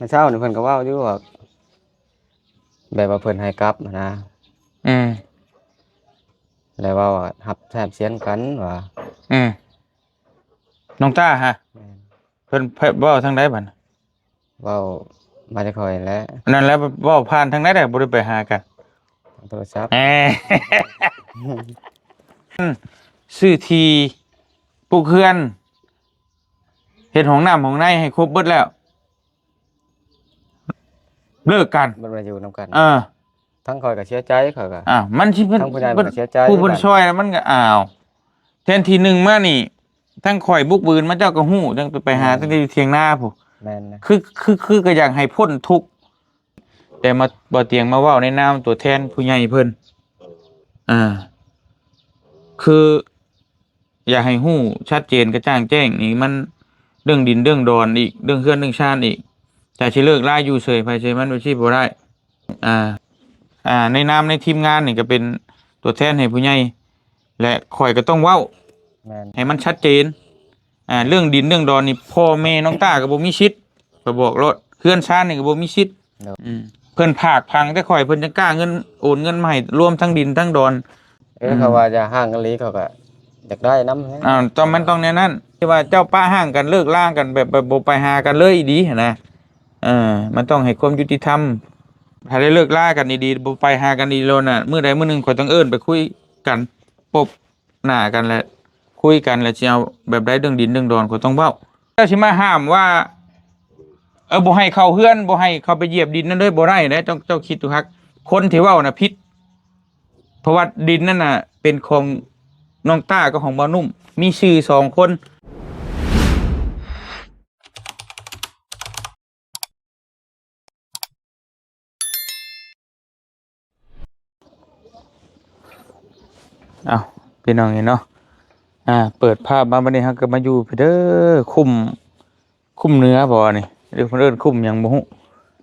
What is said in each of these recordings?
ມື້ເຊົ້ານີ້ເພິ່ນກໍເວົ້າຢູ່ວ່າ ແບບວ່າເພິ່ນໃຫ້ກັບຫັ້ນນະ ອືມ ແລ້ວເວົ້າວ່າຮັບແທບສຽນກັນວ່າ ອືມ ນ້ອງຕ້າຫະ ແມ່ນ ເພິ່ນ ເພິ່ນເວົ້າທາງໃດບັດ? ເວົ້າມາແຕ່ຂ້ອຍແຫຼະ ນັ້ນແຫຼະ ເວົ້າຜ່ານທາງໃດແຫຼະ ບໍ່ໄດ້ໄປຫາກັນ ທາງໂທລະສັບ ແອ ຊື້ທີ່ ປຸກເຮືອນ ເຮັດຫ້ອງນ້ຳຫ້ອງໃນໃຫ້ຄົບເບິດແລ້ວ ເລີກກັນ ບໍ່ໄດ້ຢູ່ນຳກັນ ເອີ ທາງຂ້ອຍກໍເສຍໃຈ ຂ້ອຍກໍ ອ້າວ ມັນຊິເປັນ ທາງຜູ້ໃຫຍ່ມັນກໍເສຍໃຈ ຜູ້ເພິ່ນຊ່ອຍແລ້ວມັນກໍ ອ້າວ ແທນທີ່ໜຶ່ງມານີ້ ທາງຂ້ອຍບຸກບືນມາ ເຈົ້າກໍຮູ້ ຈັ່ງໄປຫາ ອືມ ຕັ້ງແຕ່ຢູ່ຖຽງນາພຸ້ນ ແມ່ນນະ ຄື ຄື ຄືກໍຢາກໃຫ້ພົ້ນທຸກ ແຕ່ມາ ບໍ່ຕຽງມາເວົ້າໃນນາມຕົວແທນຜູ້ໃຫຍ່ເພິ່ນ ອ່າ ຄື ຢາກໃຫ້ຮູ້ຊັດເຈນກະຈ່າງແຈ້ງນີ້ ມັນເລື່ອງດິນເລື່ອງດອນອີກ ເລື່ອງເຮືອນເລື່ອງຊານອີກ ຖ້າຊິເລີກລາຢູ່ເສີຍໃຜເສີຍມັນ ແບບຊີ້ບໍ່ໄດ້ ອ່າ ອ່າ ໃນນາມໃນທີມງານນີ້ກໍເປັນຕົວແທນໃຫ້ຜູ້ໃຫຍ່ ແລະ ຂ້ອຍກໍຕ້ອງເວົ້າ ແມ່ນ ໃຫ້ມັນຊັດເຈນ ອ່າ ເລື່ອງດິນເລື່ອງດອນນີ້ ພໍ່ແມ່ນ້ອງຕ້າກໍບໍ່ມີສິດ ຂ້ອຍບອກໂລດ ເຮືອນຊານນີ້ກໍບໍ່ມີສິດ ໂດຍ ອືມ ເພິ່ນຝາກຝັງແຕ່ຂ້ອຍ ເພິ່ນຈັ່ງກ້າເງິນ ໂອນເງິນມາໃຫ້ ລວມທັງດິນທັງດອນ ເອີ ອືມ ເຂົາວ່າຈະຮ່າງກັນອີ່ຫຼີ ເຂົາກໍຢາກໄດ້ນຳ ອ່າ ຕ້ອງ ມັນຕ້ອງແນວນັ້ນ ທີ່ວ່າເຈົ້າປະຮ່າງກັນ ເລີກລາກັນ ແບບ ແບບບໍ່ໄປຫາກັນເລີຍອີ່ຫຼີຫັ້ນນະ ເອີ ມັນຕ້ອງໃຫ້ຄວາມຍຸຕິທຳ ຖ້າໄດ້ເລີກລາກັນດີໆ ບໍ່ໄປຫາກັນດີໂລດນະ ມື້ໃດມື້ໜຶ່ງຂ້ອຍຕ້ອງເອີ້ນໄປຄຸຍກັນ ພົບ ໜ້າກັນ ແລະ ຄຸຍກັນ ແລະ ຊິເອົາແບບໃດ ເລື່ອງດິນເລື່ອງດອນ ຂ້ອຍຕ້ອງເວົ້າ ເຈົ້າຊິມາຫ້າມວ່າ ເອີ ບໍ່ໃຫ້ເຂົ້າເຮືອນ ບໍ່ໃຫ້ເຂົ້າໄປຢຽບດິນນັ້ນເລີຍ ບໍ່ໄດ້ເດ້ ເຈົ້າ ເຈົ້າຄິດດູຄັກ ຄົນທີ່ເວົ້ານະຜິດ ເພາະວ່າດິນນັ້ນນະເປັນຂອງນ້ອງຕ້າກັບຂອງບ່າວໜຸ່ມ ມີຊື່ສອງຄົນ. ເອົ້າ ພີ່ນ້ອງເອີຍເນາະ ອ່າ ເປີດພາບມາບັດນີ້ ເຮົາກໍມາຢູ່ພີ້ເດີ ຄຸ້ມ ຄຸ້ມເໜືອບໍ່ນີ້ ຫຼືເພິ່ນເອີ້ນຄຸ້ມຫຍັງບໍ່ຮູ້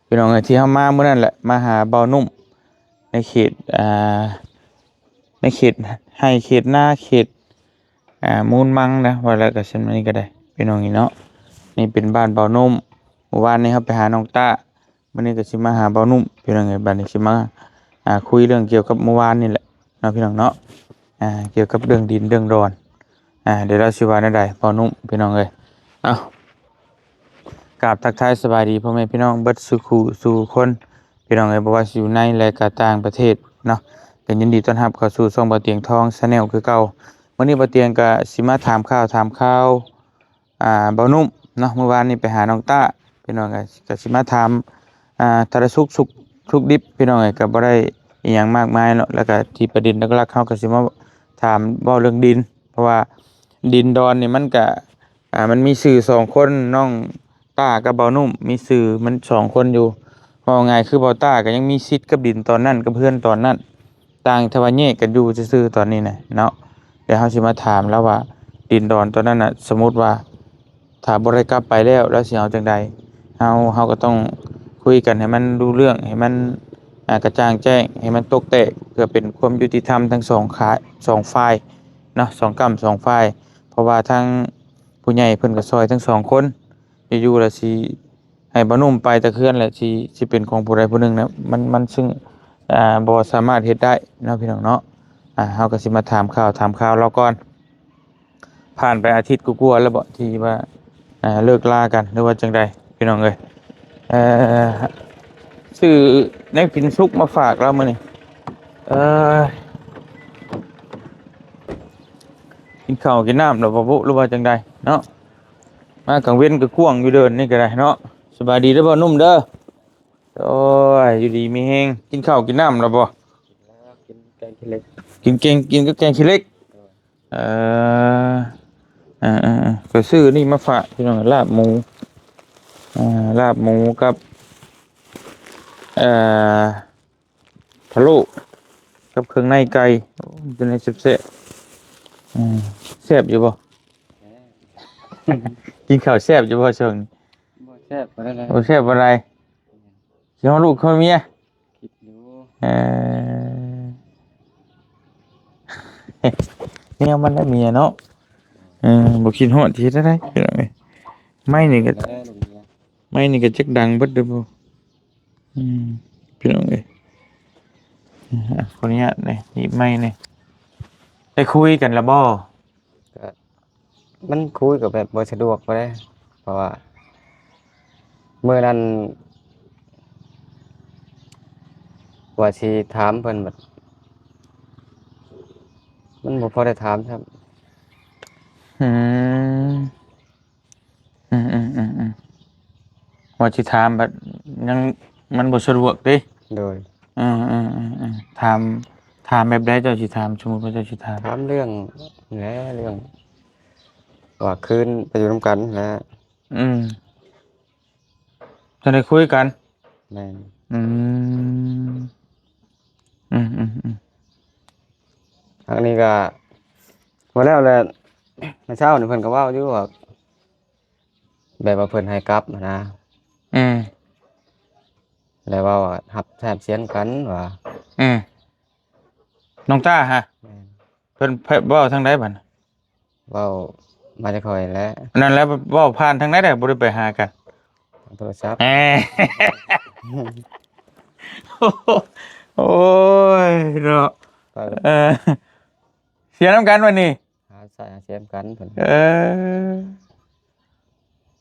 ພີ່ນ້ອງເອີຍ ທີ່ເຮົາມາມື້ນັ້ນແຫຼະ ມາຫາບ່າວໜຸ່ມ ໃນເຂດ ອ່າ ໃນເຂດໄຮ່ເຂດນາ ເຂດ ອ່າ ມູນມັງນະ ວ່າແລ້ວກໍສ່ຳນີ້ກໍໄດ້ ພີ່ນ້ອງເອີຍເນາະ ນີ້ເປັນບ້ານບ່າວໜຸ່ມ ມື້ວານນີ້ເຮົາໄປຫານ້ອງຕ້າ ມື້ນີ້ກໍຊິມາຫາບ່າວໜຸ່ມ ພີ່ນ້ອງເອີຍ ບັດນີ້ຊິມາ ອ່າ ຄຸຍເລື່ອງກ່ຽວກັບມື້ວານນີ້ແຫຼະເນາະ ພີ່ນ້ອງເນາະ ອ່າ ກ່ຽວກັບເລື່ອງດິນເລື່ອງດອນ ອ່າ ດຽວລາວຊິວ່າແນວໃດ ບ່າວໜຸ່ມ ພີ່ນ້ອງເອີຍ ເອົ້າ ກາບທັກທາຍສະບາຍດີພໍ່ແມ່ພີ່ນ້ອງເບິດສູ່ຄູ່ສູ່ຄົນ ພີ່ນ້ອງເອີຍ ບໍ່ວ່າຊິຢູ່ໃນ ແລະ ກະຕ່າງປະເທດເນາະ ກໍຍິນດີຕ້ອນຮັບເຂົ້າສູ່ຊ່ອງບ່າວຕຽງທອງ Channel ຄືເກົ່າ ມື້ນີ້ບ່າວຕຽງກໍຊິມາຖາມຂ່າວ ຖາມຂ່າວ ອ່າ ບ່າວໜຸ່ມເນາະ ມື້ວານນີ້ໄປຫານ້ອງຕ້າ ພີ່ນ້ອງກໍ ກໍຊິມາຖາມ ອ່າ ສາລະທຸກສຸກ ທຸກດິບ ພີ່ນ້ອງເອີຍ ກໍບໍ່ໄດ້ອີ່ຫຍັງມາກມາຍເນາະ ແລ້ວກໍທີ່ປະເດັນຫຼັກໆ ເຮົາກໍຊິມາຖາມເວົ້າເລື່ອງດິນ ເພາະວ່າດິນດອນນີ້ມັນກະ ອ່າ ມັນມີຊື່ສອງຄົນ ນ້ອງຕ້າກັບບ່າວໜຸ່ມ ມີຊື່ມັນສອງຄົນຢູ່ ເວົ້າງ່າຍຄືບ່າວຕ້າກໍຍັງມີສິດກັບດິນຕອນນັ້ນ ກັບເຮືອນຕອນນັ້ນ ຕ່າງແຕ່ວ່າແຍກກັນຢູ່ຊື່ໆ ຕອນນີ້ນະເນາະ ແລ້ວເຮົາຊິມາຖາມລາວວ່າ ດິນດອນຕອນນັ້ນນະ ສົມມຸດວ່າ ຖ້າບໍ່ໄດ້ກັບໄປແລ້ວ ລາວຊິເອົາຈັ່ງໃດ? ເຮົາ ເຮົາກໍຕ້ອງຄຸຍກັນໃຫ້ມັນຮູ້ເລື່ອງ ໃຫ້ມັນ ອ່າ ກະຈ່າງແຈ້ງ ໃຫ້ມັນຕົກແຕກ ເພື່ອເປັນຄວາມຍຸຕິທຳທັງສອງຂາ ສອງຝ່າຍເນາະ ສອງກ້ຳສອງຝ່າຍ ເພາະວ່າທາງຜູ້ໃຫຍ່ເພິ່ນກໍຊ່ອຍທັງສອງຄົນ ຢູ່ໆ ລະຊິໃຫ້ບ່າວໜຸ່ມໄປຈາກເຮືອນ ລະຊິ ຊິເປັນຂອງຜູ້ໃດຜູ້ໜຶ່ງນະ ມັນ ມັນເຊິ່ງ ອ່າ ບໍ່ສາມາດເຮັດໄດ້ເນາະ ພີ່ນ້ອງເນາະ ອ່າ ເຮົາກໍຊິມາຖາມຂ່າວ ຖາມຂ່າວລາວກ່ອນ. ຜ່ານໄປອາທິດກວ່າໆແລ້ວເບາະ ທີ່ວ່າ ເລີກລາກັນ ຫຼືວ່າຈັ່ງໃດ ພີ່ນ້ອງເອີຍ. ເອີ ຊື້ແນວກິນສຸກມາຝາກລາວມື້ນີ້. ເອີ ກິນເຂົ້າກິນນ້ຳແລ້ວບໍ່ບຸ ຫຼືວ່າຈັ່ງໃດເນາະ? ມາກາງເວັນກໍກວ້າງຢູ່ເດີ່ນນີ້ກໍໄດ້ເນາະ. ສະບາຍດີເດີບ່າວໜຸ່ມເດີ. ໂອ້ຍ ຢູ່ດີມີແຮງ. ກິນເຂົ້າກິນນ້ຳແລ້ວບໍ່? ກິນແກງຂີ້ເຫຼັກ ກິນແກງ ກິນກັບແກງຂີ້ເຫຼັກ. ເອີ ເອີ ເອີ ເອີ ຂ້ອຍຊື້ນີ້ມາຝາກພີ່ນ້ອງ ລາບໝູ ເອີ ລາບໝູກັບ ເອີ ພະໂລ້ກັບເຄື່ອງໃນໄກ່. ໂອ້ ເປັນແນວແຊບໆ. ເອີ ແຊບຢູ່ບໍ່? ກິນເຂົ້າແຊບຢູ່ບໍ່ຊ່ວງນີ້? ບໍ່ແຊບປານໃດ. ບໍ່ແຊບປານໃດ. ຊິຮອດລູກຮອດເມຍ? ຄິດຢູ່. ເອີ ແນວມັນລະເມຍເນາະ. ເອີ ບໍ່ຄິດຮອດຊິເຮັດແນວໃດ ພີ່ນ້ອງເອີຍ. ໄມ້ນີ້ກໍ ເອີ ລູກເມຍ ໄມ້ນີ້ກໍຈັກດັງເບິດເດີບໍ່? ອືມ ພີ່ນ້ອງເອີຍ ອາ ຂໍອະນຸຍາດແດ່ ໜີບໄມ້ແດ່. ໄດ້ຄຸຍກັນແລ້ວບໍ່? ກໍ ມັນຄຸຍກໍແບບບໍ່ສະດວກປານໃດ ເພາະວ່າມື້ນັ້ນວ່າຊິຖາມເພິ່ນ ບັດມັນບໍ່ພໍໄດ້ຖາມຊ້ຳ. ອືມ ອືມໆໆ ວ່າຊິຖາມບັດຍັງ ມັນບໍ່ສະດວກຕິ? ໂດຍ ເອີໆໆ ຖາມ ຖາມແບບໃດເຈົ້າຊິຖາມ? ສົມມຸດວ່າເຈົ້າຊິຖາມ ຖາມເລື່ອງນີ້ແຫຼະ ເລື່ອງວ່າຄືນໄປຢູ່ນຳກັນແຫຼະ. ອືມ ຈະໄດ້ຄຸຍກັນ. ແມ່ນ ອືມ ອືມໆໆ ທາງນີ້ກໍບໍ່ແລ້ວແຫຼະ ມື້ເຊົ້ານີ້ເພິ່ນກໍເວົ້າຢູ່ວ່າ ແບບວ່າເພິ່ນໃຫ້ກັບຫັ້ນນະ. ອືມ ແລ້ວເວົ້າວ່າຮັບແຊບຊຽນກັນວ່າ. ອືມ ນ້ອງຕ້າຫະ? ແມ່ນ ເພິ່ນ ເພິ່ນເວົ້າທາງໃດບັດ? ເວົ້າມາແຕ່ຂ້ອຍແຫຼະ. ນັ້ນແຫຼະ ເວົ້າຜ່ານທາງໃດແຫຼະ ບໍ່ໄດ້ໄປຫາກັນ? ທາງໂທລະສັບ. ແອ ໂອ້ຍເນາະ ເອີ ເສຍນຳກັນວັນນີ້. ຫາໃຊ້ຫາເສຍນຳກັນເພິ່ນ. ເອີ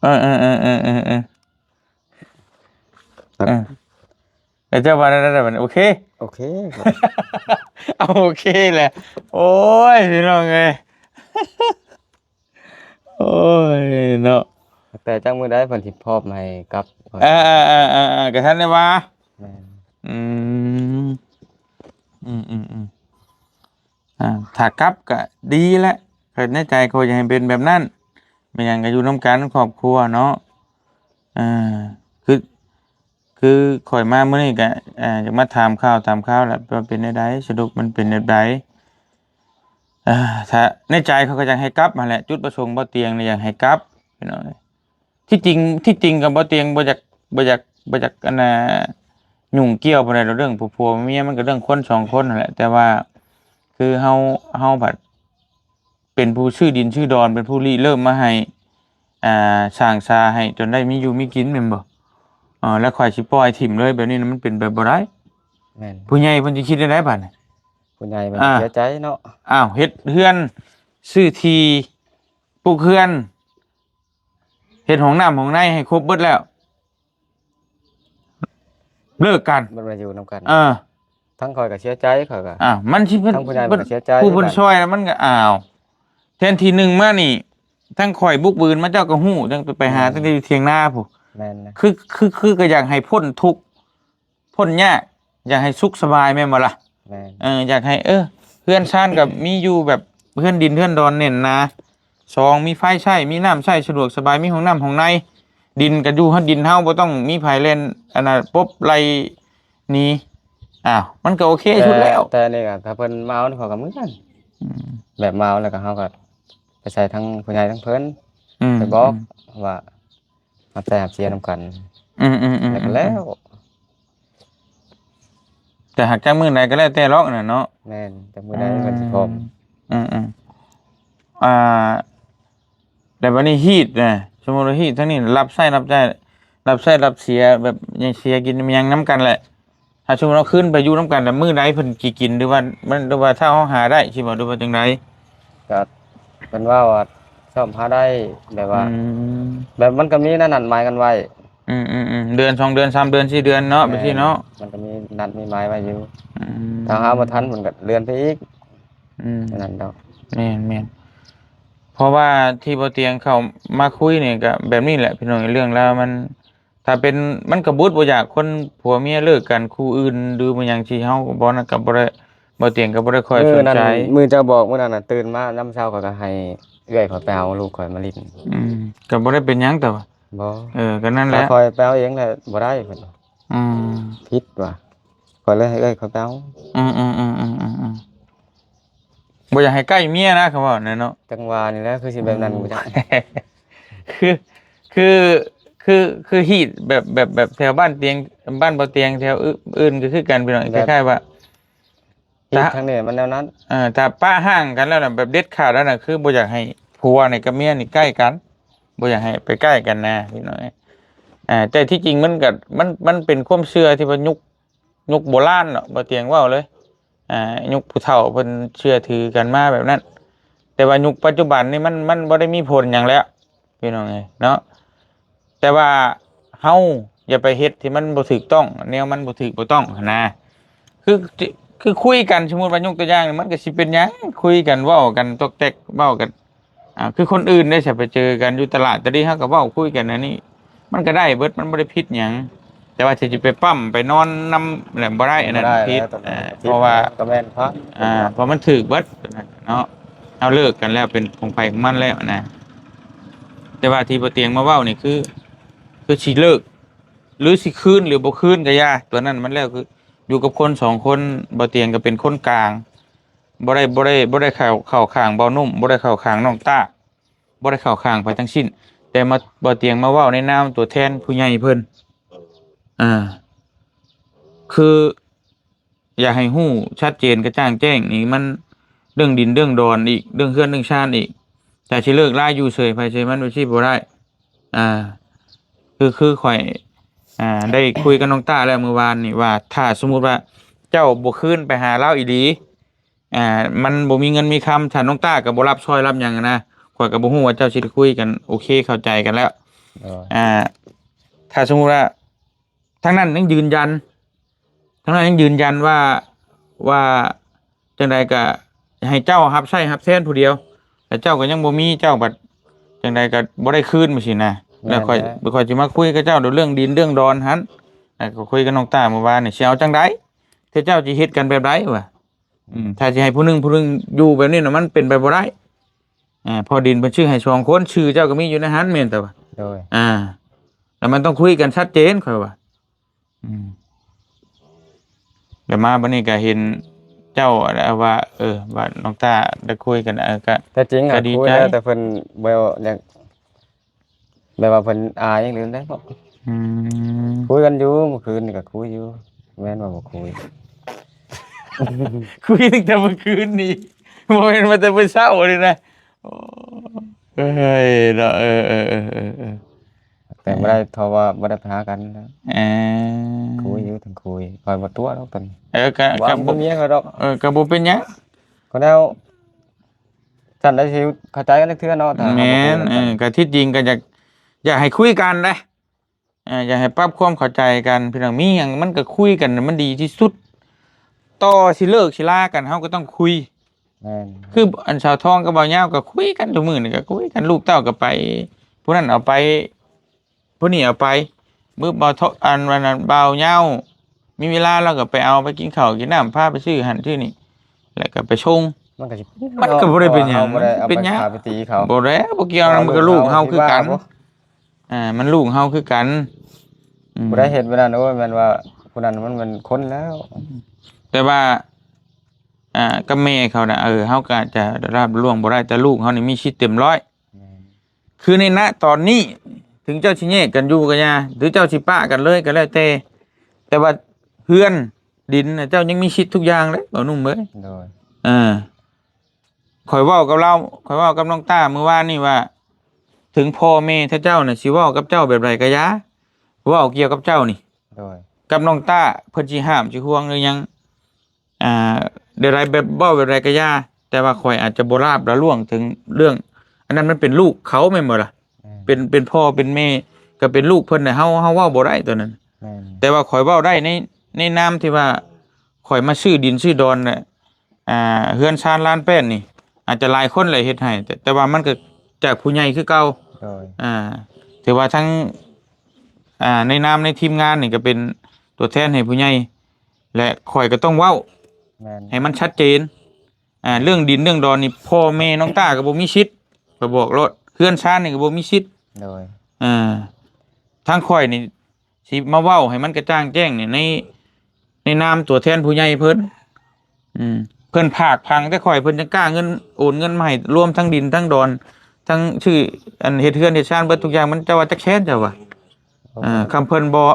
ເອີໆໆໆ ເອີ ເອີ ແລ້ວເຈົ້າວ່າແນວໃດບັດນີ້? ໂອເຄ ໂອເຄ ເອົາໂອເຄແຫຼະ. ໂອ້ຍ ພີ່ນ້ອງເອີຍ ໂອ້ຍເນາະ ແຕ່ຈັກມື້ໃດເພິ່ນຊິພ້ອມໃຫ້ກັບ? ເອີໆໆໆ ກໍທັນໄດ້ວ່າ. ແມ່ນ ອືມ ອືມໆໆ ອ່າ ຖ້າກັບກໍດີແຫຼະ ກໍໃນໃຈຂ້ອຍຢາກໃຫ້ເປັນແບບນັ້ນ ແມ່ນຫຍັງກໍຢູ່ນຳກັນຄອບຄົວເນາະ. ອ່າ ຄື ຄືຂ້ອຍມາມື້ນີ້ກໍ ອ່າ ຢາກມາຖາມຂ່າວ ຖາມຂ່າວແຫຼະ ວ່າເປັນແນວໃດ ສະຫຼຸບມັນເປັນແບບໃດ. ອ່າ ຖ້າໃນໃຈຂ້ອຍກໍຢາກໃຫ້ກັບຫັ້ນແຫຼະ ຈຸດປະສົງບໍ່ຕຽງນີ້ຢາກໃຫ້ກັບ ພີ່ນ້ອງເອີຍ. ທີ່ຈິງ ທີ່ຈິງກໍບໍ່ຕຽງ ບໍ່ຢາກ ບໍ່ຢາກ ບໍ່ຢາກ ອັນນ່າ ຫຍຸ້ງກ່ຽວປານໃດດອກ ເລື່ອງຜົວເມຍມັນກໍເລື່ອງຄົນສອງຄົນຫັ້ນແຫຼະ ແຕ່ວ່າຄືເຮົາ ເຮົາພັດເປັນຜູ້ຊື້ດິນຊື້ດອນ ເປັນຜູ້ລິເລີ່ມມາໃຫ້ ອ່າ ສ້າງສາໃຫ້ຈົນໄດ້ມີຢູ່ມີກິນແມ່ນບໍ່? ເອີ ແລ້ວຂ້ອຍຊິປ່ອຍຖິ້ມເລີຍແບບນີ້ນະ ມັນເປັນໄປບໍ່ໄດ້. ແມ່ນ ຜູ້ໃຫຍ່ເພິ່ນຊິຄິດແນວໃດບາດນີ້? ຜູ້ໃຫຍ່ເພິ່ນ ອ່າ ເສຍໃຈເນາະ. ອ້າວ ເຮັດເຮືອນ ຊື້ທີ່ ປຸກເຮືອນ ເຮັດຫ້ອງນ້ຳຫ້ອງໃນໃຫ້ຄົບເບິດແລ້ວ ເລີກກັນ ບໍ່ໄດ້ຢູ່ນຳກັນ. ເອີ ທັງຂ້ອຍກໍເສຍໃຈ ຂ້ອຍກໍ ອ້າວ ມັນຊິເປັນ ທັງຜູ້ໃຫຍ່ເພິ່ນກໍເສຍໃຈ ຜູ້ເພິ່ນຊ່ອຍນະ ມັນກໍ ອ້າວ ແທນທີ່ໜຶ່ງມານີ້ ທັງຂ້ອຍບຸກບືນມາ ເຈົ້າກໍຮູ້ ຈັ່ງໄປຫາ ແມ່ນ ຕັ້ງແຕ່ຢູ່ຖຽງນາພຸ້ນ. ແມ່ນນະ ຄື ຄື ຄືກໍຢາກໃຫ້ພົ້ນທຸກ ພົ້ນຍາກ ຢາກໃຫ້ສຸກສະບາຍແມ່ນບໍ່ລະ? ແມ່ນ ເອີ ຢາກໃຫ້ ເອີ ເຮືອນຊານກໍມີຢູ່ແບບເຮືອນດິນເຮືອນດອນແໜ້ນໜາ ສອງ ມີໄຟໃຊ້ ມີນ້ຳໃຊ້ສະດວກສະບາຍ ມີຫ້ອງນ້ຳຫ້ອງໃນ ດິນກໍຢູ່ເຮົາ ດິນເຮົາ ບໍ່ຕ້ອງມີໃຜແລ່ນ ອັນນ່າ ປົບໄລ່ໜີ. ອ້າວ ມັນກໍໂອເຄສຸດແລ້ວ. ແຕ່ ແຕ່ນີ້ກໍຖ້າເພິ່ນມາເອົາ ຂ້ອຍກໍເມືອ ອືມ ແບບມາເອົາແລ້ວກໍ ເຮົາກໍໄປໃສ່ທາງຜູ້ໃຫຍ່ທາງເພິ່ນ ອືມ ໄປບອກ ອືມ ວ່າ ຮັບໃຊ້ຮັບເສຍນຳກັນ. ອືມໆໆໆ ແລ້ວກໍແລ້ວ ແຕ່ຫາກຈັກມື້ໃດກໍແລ້ວແຕ່ລອກນັ້ນເນາະ. ແມ່ນ ຈັກມື້ໃດເພິ່ນຊິພ້ອມ. ອືມໆ ອ່າ ແຕ່ບັດນີ້ຮີດນະ ສົມມຸດວ່າຮີດທາງນີ້ ຮັບໃຊ້ຮັບໃຊ້ ຮັບໃຊ້ຮັບເສຍ ແບບຫຍັງ ເສຍກິນຫຍັງນຳກັນແຫຼະ. ຖ້າສົມມຸດເຮົາຄືນໄປຢູ່ນຳກັນ ແລ້ວມື້ໃດເພິ່ນຊິກິນ ຫຼືວ່າມັນ ຫຼືວ່າຖ້າເຮົາຫາໄດ້ຊິບໍ່ ຫຼືວ່າຈັ່ງໃດ? ກໍເພິ່ນເວົ້າວ່າຊອບຫາໄດ້ ແບບວ່າ ອືມ ແບບມັນກໍມີນັດໝາຍກັນໄວ້. ອືມໆໆ ເດືອນ ສອງເດືອນ ສາມເດືອນ ສີ່ເດືອນເນາະ ແມ່ນ ໄປຊີ້ເນາະ ມັນກໍມີນັດມີໝາຍໄວ້ຢູ່. ອືມ ຖ້າຫາບໍ່ທັນເພິ່ນກໍເລື່ອນໄປອີກ. ອືມ ນັ້ນດອກ. ແມ່ນໆ ເພາະວ່າທີ່ບໍ່ຕຽງເຂົ້າມາຄຸຍນີ້ກໍແບບນີ້ແຫຼະ ພີ່ນ້ອງ ເລື່ອງລາວມັນ ຖ້າເປັນ ມັນກໍບຸດບໍ່ຢາກ ຄົນຜົວເມຍເລີກກັນຄູ່ອື່ນ ຫຼືບໍ່ຫຍັງ ທີ່ເຮົາກໍບໍ່ນັ້ນ ກໍບໍ່ໄດ້ ບໍ່ຕຽງກໍບໍ່ໄດ້ຄ່ອຍສົນໃຈ. ມື້ນັ້ນ ມື້ເຈົ້າບອກມື້ນັ້ນນະ ຕື່ນມາຍາມເຊົ້າ ຂ້ອຍກໍໃຫ້ເອື້ອຍຂ້ອຍໄປເອົາລູກຂ້ອຍມາຫຼິ້ນ. ອືມ ກໍບໍ່ໄດ້ເປັນຫຍັງ ແຕ່ວ່າ ບໍ່ ເອີ ກໍນັ້ນແຫຼະ ຂ້ອຍໄປເອົາເອງແຫຼະ ບໍ່ໄດ້ເພິ່ນ. ອືມ ຜິດວ່າ ຂ້ອຍເລີຍໃຫ້ເອື້ອຍຂ້ອຍໄປເອົາ. ອືມໆໆໆໆ ບໍ່ຢາກໃຫ້ໃກ້ເມຍນະ ຄຳເວົ້ານັ້ນເນາະ. ຈັງຫວະນີ້ແຫຼະ ຄືຊິແບບນັ້ນ ອືມ ບໍ່ຈັກ ຄື ຄື ຄື ຄືຮີດແບບ ແບບ ແບບແຖວບ້ານຕຽງ ບ້ານບໍ່ຕຽງ ແຖວອື່ນ ອື່ນກໍຄືກັນ ພີ່ນ້ອງ ແບບ ຄ້າຍໆວ່າ ຮີດທາງນີ້ມັນແນວນັ້ນ. ເອີ ຖ້າປະຮ້າງກັນແລ້ວນະ ແບບເດັດຂາດແລ້ວນະ ຄືບໍ່ຢາກໃຫ້ຜົວນີ້ກັບເມຍນີ້ໃກ້ກັນ ບໍ່ຢາກໃຫ້ໄປໃກ້ກັນນະ ພີ່ນ້ອງ. ອ່າ ແຕ່ທີ່ຈິງມັນກໍ ມັນ ມັນເປັນຄວາມເຊື່ອທີ່ວ່າຍຸກ ຍຸກໂບລານເນາະ ບໍ່ຕຽງເວົ້າເລີຍ ອ່າ ຍຸກຜູ້ເຖົ້າເພິ່ນເຊື່ອຖືກັນມາແບບນັ້ນ ແຕ່ວ່າຍຸກປັດຈຸບັນນີ້ມັນ ມັນບໍ່ໄດ້ມີຜົນຫຍັງແລ້ວ ພີ່ນ້ອງເອີຍເນາະ ແຕ່ວ່າເຮົາຢ່າໄປເຮັດທີ່ມັນບໍ່ຖືກຕ້ອງ ແນວມັນບໍ່ຖືກບໍ່ຕ້ອງຫັ້ນນະ ຄື ຄືຄຸຍກັນ ສົມມຸດວ່າຍົກຕົວຢ່າງ ມັນກໍຊິເປັນຫຍັງ ຄຸຍກັນເວົ້າກັນຕອກແຕກ ເວົ້າກັນ ອ່າ ຄືຄົນອື່ນເດ້ ຊິໄປເຈີກັນຢູ່ຕະຫຼາດຕະດີ ເຮົາກໍເວົ້າຄຸຍກັນອັນນີ້ ມັນກໍໄດ້ເບິດ ມັນບໍ່ໄດ້ຜິດຫຍັງ ແຕ່ວ່າຊິໄປປ້ຳໄປນອນນຳແຫຼະບໍ່ໄດ້ ອັນນັ້ນ ບໍ່ໄດ້ ຜິດ ແລ້ວ ອ່າ ເພາະວ່າ ກໍແມ່ນພະ ອ່າ ເພາະມັນຖືກເບິດເນາະ ເຮົາເລີກກັນແລ້ວ ເປັນຂອງໃຜຂອງມັນແລ້ວນະ ແຕ່ວ່າທີ່ບໍ່ຕຽງມາເວົ້ານີ້ຄື ຄືຊິເລີກ ຫຼືຊິຄືນ ຫຼືບໍ່ຄືນກໍຢ່າ ຕົວນັ້ນມັນແລ້ວ ຄືຢູ່ກັບຄົນສອງຄົນ ບໍ່ຕຽງກໍເປັນຄົນກາງ ບໍ່ໄດ້ ບໍ່ໄດ້ ບໍ່ໄດ້ເຂົ້າ ເຂົ້າຂ້າງບ່າວໜຸ່ມ ບໍ່ໄດ້ເຂົ້າຂ້າງນ້ອງຕ້າ ບໍ່ໄດ້ເຂົ້າຂ້າງໃຜທັງສິ້ນ ແຕ່ມາ ບໍ່ຕຽງມາເວົ້າໃນນາມຕົວແທນຜູ້ໃຫຍ່ເພິ່ນ ອ່າ ຄື ຢາກໃຫ້ຮູ້ຊັດເຈນກະຈ່າງແຈ້ງນີ້ ມັນເລື່ອງດິນເລື່ອງດອນອີກ ເລື່ອງເຮືອນເລື່ອງຊານອີກ ແຕ່ຊິເລີກລາຢູ່ເສີຍໃຜເສີຍມັນ ແບບຊີ້ບໍ່ໄດ້ ອ່າ ຄື ຄືຂ້ອຍ ອ່າ ໄດ້ຄຸຍກັບນ້ອງຕ້າແລ້ວມື້ວານນີ້ວ່າ ຖ້າສົມມຸດວ່າເຈົ້າບໍ່ຄືນໄປຫາລາວອີ່ຫຼີ ອ່າ ມັນບໍ່ມີເງິນມີຄຳ ຖ້ານ້ອງຕ້າກໍບໍ່ຮັບຊ່ອຍຮັບຫຍັງນະ ຂ້ອຍກໍບໍ່ຮູ້ວ່າເຈົ້າຊິໄດ້ຄຸຍກັນໂອເຄເຂົ້າໃຈກັນແລ້ວ ໂດຍ ອ່າ ຖ້າສົມມຸດວ່າທາງນັ້ນຍັງຢືນຢັນ ທາງນັ້ນຍັງຢືນຢັນວ່າ ວ່າຈັ່ງໃດກໍໃຫ້ເຈົ້າຮັບໃຊ້ຮັບແທນຜູ້ດຽວ ແລ້ວເຈົ້າກໍຍັງບໍ່ມີ ເຈົ້າບັດຈັ່ງໃດກໍບໍ່ໄດ້ຄືນ ຈັ່ງຊີ້ນະ ແລ້ວຂ້ອຍ ແມ່ນແຫຼະ ຂ້ອຍຊິມາຄຸຍກັບເຈົ້າເລື່ອງດິນເລື່ອງດອນຫັ້ນ ແລ້ວກໍຄຸຍກັບນ້ອງຕ້າມື້ວານນີ້ ຊິເອົາຈັ່ງໃດ ຖ້າເຈົ້າຊິເຮັດກັນແບບໃດວະ ອືມ ຖ້າຊິໃຫ້ຜູ້ໜຶ່ງຜູ້ໜຶ່ງຢູ່ແບບນີ້ນະ ມັນເປັນໄປບໍ່ໄດ້ ອ່າ ເພາະດິນເພິ່ນຊື້ໃຫ້ສອງຄົນ ຊື່ເຈົ້າກໍມີຢູ່ໃນຫັ້ນແມ່ນແຕ່ວ່າ ໂດຍ ອ່າ ແລ້ວມັນຕ້ອງຄຸຍກັນຊັດເຈນ ຂ້ອຍວ່າ ອືມ ແລ້ວມາບັດນີ້ກໍເຫັນເຈົ້າວ່າ ເອີ ວ່ານ້ອງຕ້າໄດ້ຄຸຍກັນ ເອີ ກໍ ແຕ່ຈິງ ກໍດີໃຈ ຄຸຍແລ້ວ ແຕ່ເພິ່ນບໍ່ຢາກ ແບບວ່າເພິ່ນອາຍຫຍັງ ຫຼືແນວໃດເນາະ ອືມ ຄຸຍກັນຢູ່ ມື້ຄືນນີ້ກໍຄຸຍຢູ່ ແມ່ນວ່າບໍ່ຄຸຍ ຄຸຍຕັ້ງແຕ່ມື້ຄືນນີ້ ບໍ່ແມ່ນວ່າແຕ່ມື້ເຊົ້ານີ້ນະ ໂອ້ ເອີຍເນາະ ເອີ ເອີ ເອີ ເອີ ເອີ ແຕ່ບໍ່ໄດ້ ເອີ ເພາະວ່າບໍ່ໄດ້ໄປຫາກັນແລ້ວ ເອີ ຄຸຍຢູ່ ທັງຄຸຍ ຂ້ອຍບໍ່ຕົວະດອກຕອນນີ້ ເອີ ກໍ ບໍ່ ກໍບໍ່ ບໍ່ມີຫຍັງດອກ ເອີ ກໍບໍ່ເປັນຫຍັງ ກໍແນວ ຊັ້ນໄດ້ຊິເຂົ້າໃຈກັນຈັກເທື່ອເນາະ ຖ້າ ແມ່ນ ເຮົາບໍ່ຄຸຍກັນ ເອີ ກໍທີ່ຈິງກໍຢາກ ຢາກໃຫ້ຄຸຍກັນເດ້ ເອີ ຢາກໃຫ້ປັບຄວາມເຂົ້າໃຈກັນ ພີ່ນ້ອງ ມີຫຍັງມັນກໍຄຸຍກັນ ມັນດີທີ່ສຸດ ຕໍ່ຊິເລີກຊິລາກັນ ເຮົາກໍຕ້ອງຄຸຍ ແມ່ນ ຄືອັນສາວທອງກັບບ່າວຍາວກໍຄຸຍກັນທຸກມື້ນີ້ ກໍຄຸຍກັນ ລູກເຕົ້າກໍໄປ ຜູ້ນັ້ນເອົາໄປ ຜູ້ນີ້ເອົາໄປ ມື້ບ່າວທ- ອັນ ອັນນັ້ນ ບ່າວຍາວມີເວລາ ລາວກໍໄປເອົາ ໄປກິນເຂົ້າກິນນ້ຳ ພາໄປຊື້ຫັ້ນຊື້ນີ້ ແລ້ວກໍໄປສົ່ງ ມັນກໍຊິ ມັນກໍບໍ່ໄດ້ເປັນຫຍັງ ເພາະວ່າເຮົາບໍ່ໄດ້ເອົາໄປ ເປັນຫຍັງ ພາໄປຕີເຂົາ ບໍ່ແລ້ວ ບໍ່ກ່ຽວນຳ ມັນກໍລູກເຮົາຄືກັນ ອ່າ ມັນລູກເຮົາຄືກັນ ອືມ ຜູ້ໃດເຮັດແບບນັ້ນ ໂອ້ຍ ແມ່ນວ່າຜູ້ນັ້ນມັນແມ່ນຄົນແລ້ວ ແຕ່ວ່າ ອ່າ ກັບແມ່ເຂົານະ ເອີ ເຮົາກໍອາດຈະລະລາບລະລ່ວງບໍ່ໄດ້ ແຕ່ລູກເຮົານີ້ມີສິດເຕັມຮ້ອຍ ແມ່ນ ຄືໃນນະຕອນນີ້ ເຖິງເຈົ້າຊິແຍກກັນຢູ່ກໍຢ່າ ຫຼືເຈົ້າຊິປະກັນເລີຍກໍແລ້ວແຕ່ ແຕ່ວ່າເຮືອນດິນນະ ເຈົ້າຍັງມີສິດທຸກຢ່າງເດ້ ບ່າວໜຸ່ມເອີຍ ໂດຍ ເອີ ຂ້ອຍເວົ້າກັບລາວ ຂ້ອຍເວົ້າກັບນ້ອງຕ້າມື້ວານນີ້ວ່າ ເຖິງພໍ່ແມ່ເຈົ້ານະຊິເວົ້າກັບເຈົ້າແບບໃດກໍຢ່າ ເວົ້າກ່ຽວກັບເຈົ້ານີ້ ໂດຍ ກັບນ້ອງຕ້າ ເພິ່ນຊິຫ້າມຊິຫ່ວງຫຼືຫຍັງ ອ່າ ແນວໃດ ແບບເວົ້າແບບໃດກໍຢ່າ ແຕ່ວ່າຂ້ອຍອາດຈະບໍ່ລາບລະລ່ວງເຖິງເລື່ອງ ອັນນັ້ນມັນເປັນລູກເຂົາແມ່ນບໍ່ລະ? ແມ່ນ ເປັນ ເປັນພໍ່ເປັນແມ່ ກໍເປັນລູກເພິ່ນນະ ເຮົາ ເຮົາເວົ້າບໍ່ໄດ້ຕົວນັ້ນ ແມ່ນ ແຕ່ວ່າຂ້ອຍເວົ້າໄດ້ໃນ ໃນນາມທີ່ວ່າຂ້ອຍມາຊື້ດິນຊື້ດອນນະ ອ່າ ເຮືອນຊານລານແປ້ນນີ້ ອາດຈະຫຼາຍຄົນແຫຼະເຮັດໃຫ້ ແຕ່ ແຕ່ວ່າມັນກໍຈາກຜູ້ໃຫຍ່ຄືເກົ່າ ໂດຍ ອ່າ ຖືວ່າທັງ ອ່າ ໃນນາມໃນທີມງານນີ້ກໍເປັນຕົວແທນໃຫ້ຜູ້ໃຫຍ່ ແລະ ຂ້ອຍກໍຕ້ອງເວົ້າ ແມ່ນ ໃຫ້ມັນຊັດເຈນ ອ່າ ເລື່ອງດິນເລື່ອງດອນນີ້ ພໍ່ແມ່ນ້ອງຕ້າກໍບໍ່ມີສິດ ຂ້ອຍບອກໂລດ ເຮືອນຊານນີ້ກໍບໍ່ມີສິດ ໂດຍ ເອີ ທາງຂ້ອຍນີ້ຊິມາເວົ້າໃຫ້ມັນກະຈ່າງແຈ້ງນີ້ ໃນ ໃນນາມຕົວແທນຜູ້ໃຫຍ່ເພິ່ນ ອືມ ເພິ່ນຝາກຝັງແຕ່ຂ້ອຍ ເພິ່ນຈັ່ງກ້າເງິນ ໂອນເງິນມາໃຫ້ ລວມທັງດິນທັງດອນ ທັງຊື່ ອັນ ເຮັດເຮືອນເຮັດຊານເບິດທຸກຢ່າງ ມັນ ເຈົ້າວ່າຈັກແສນ ເຈົ້າວ່າ ເອີ ຄຳເພິ່ນບໍ່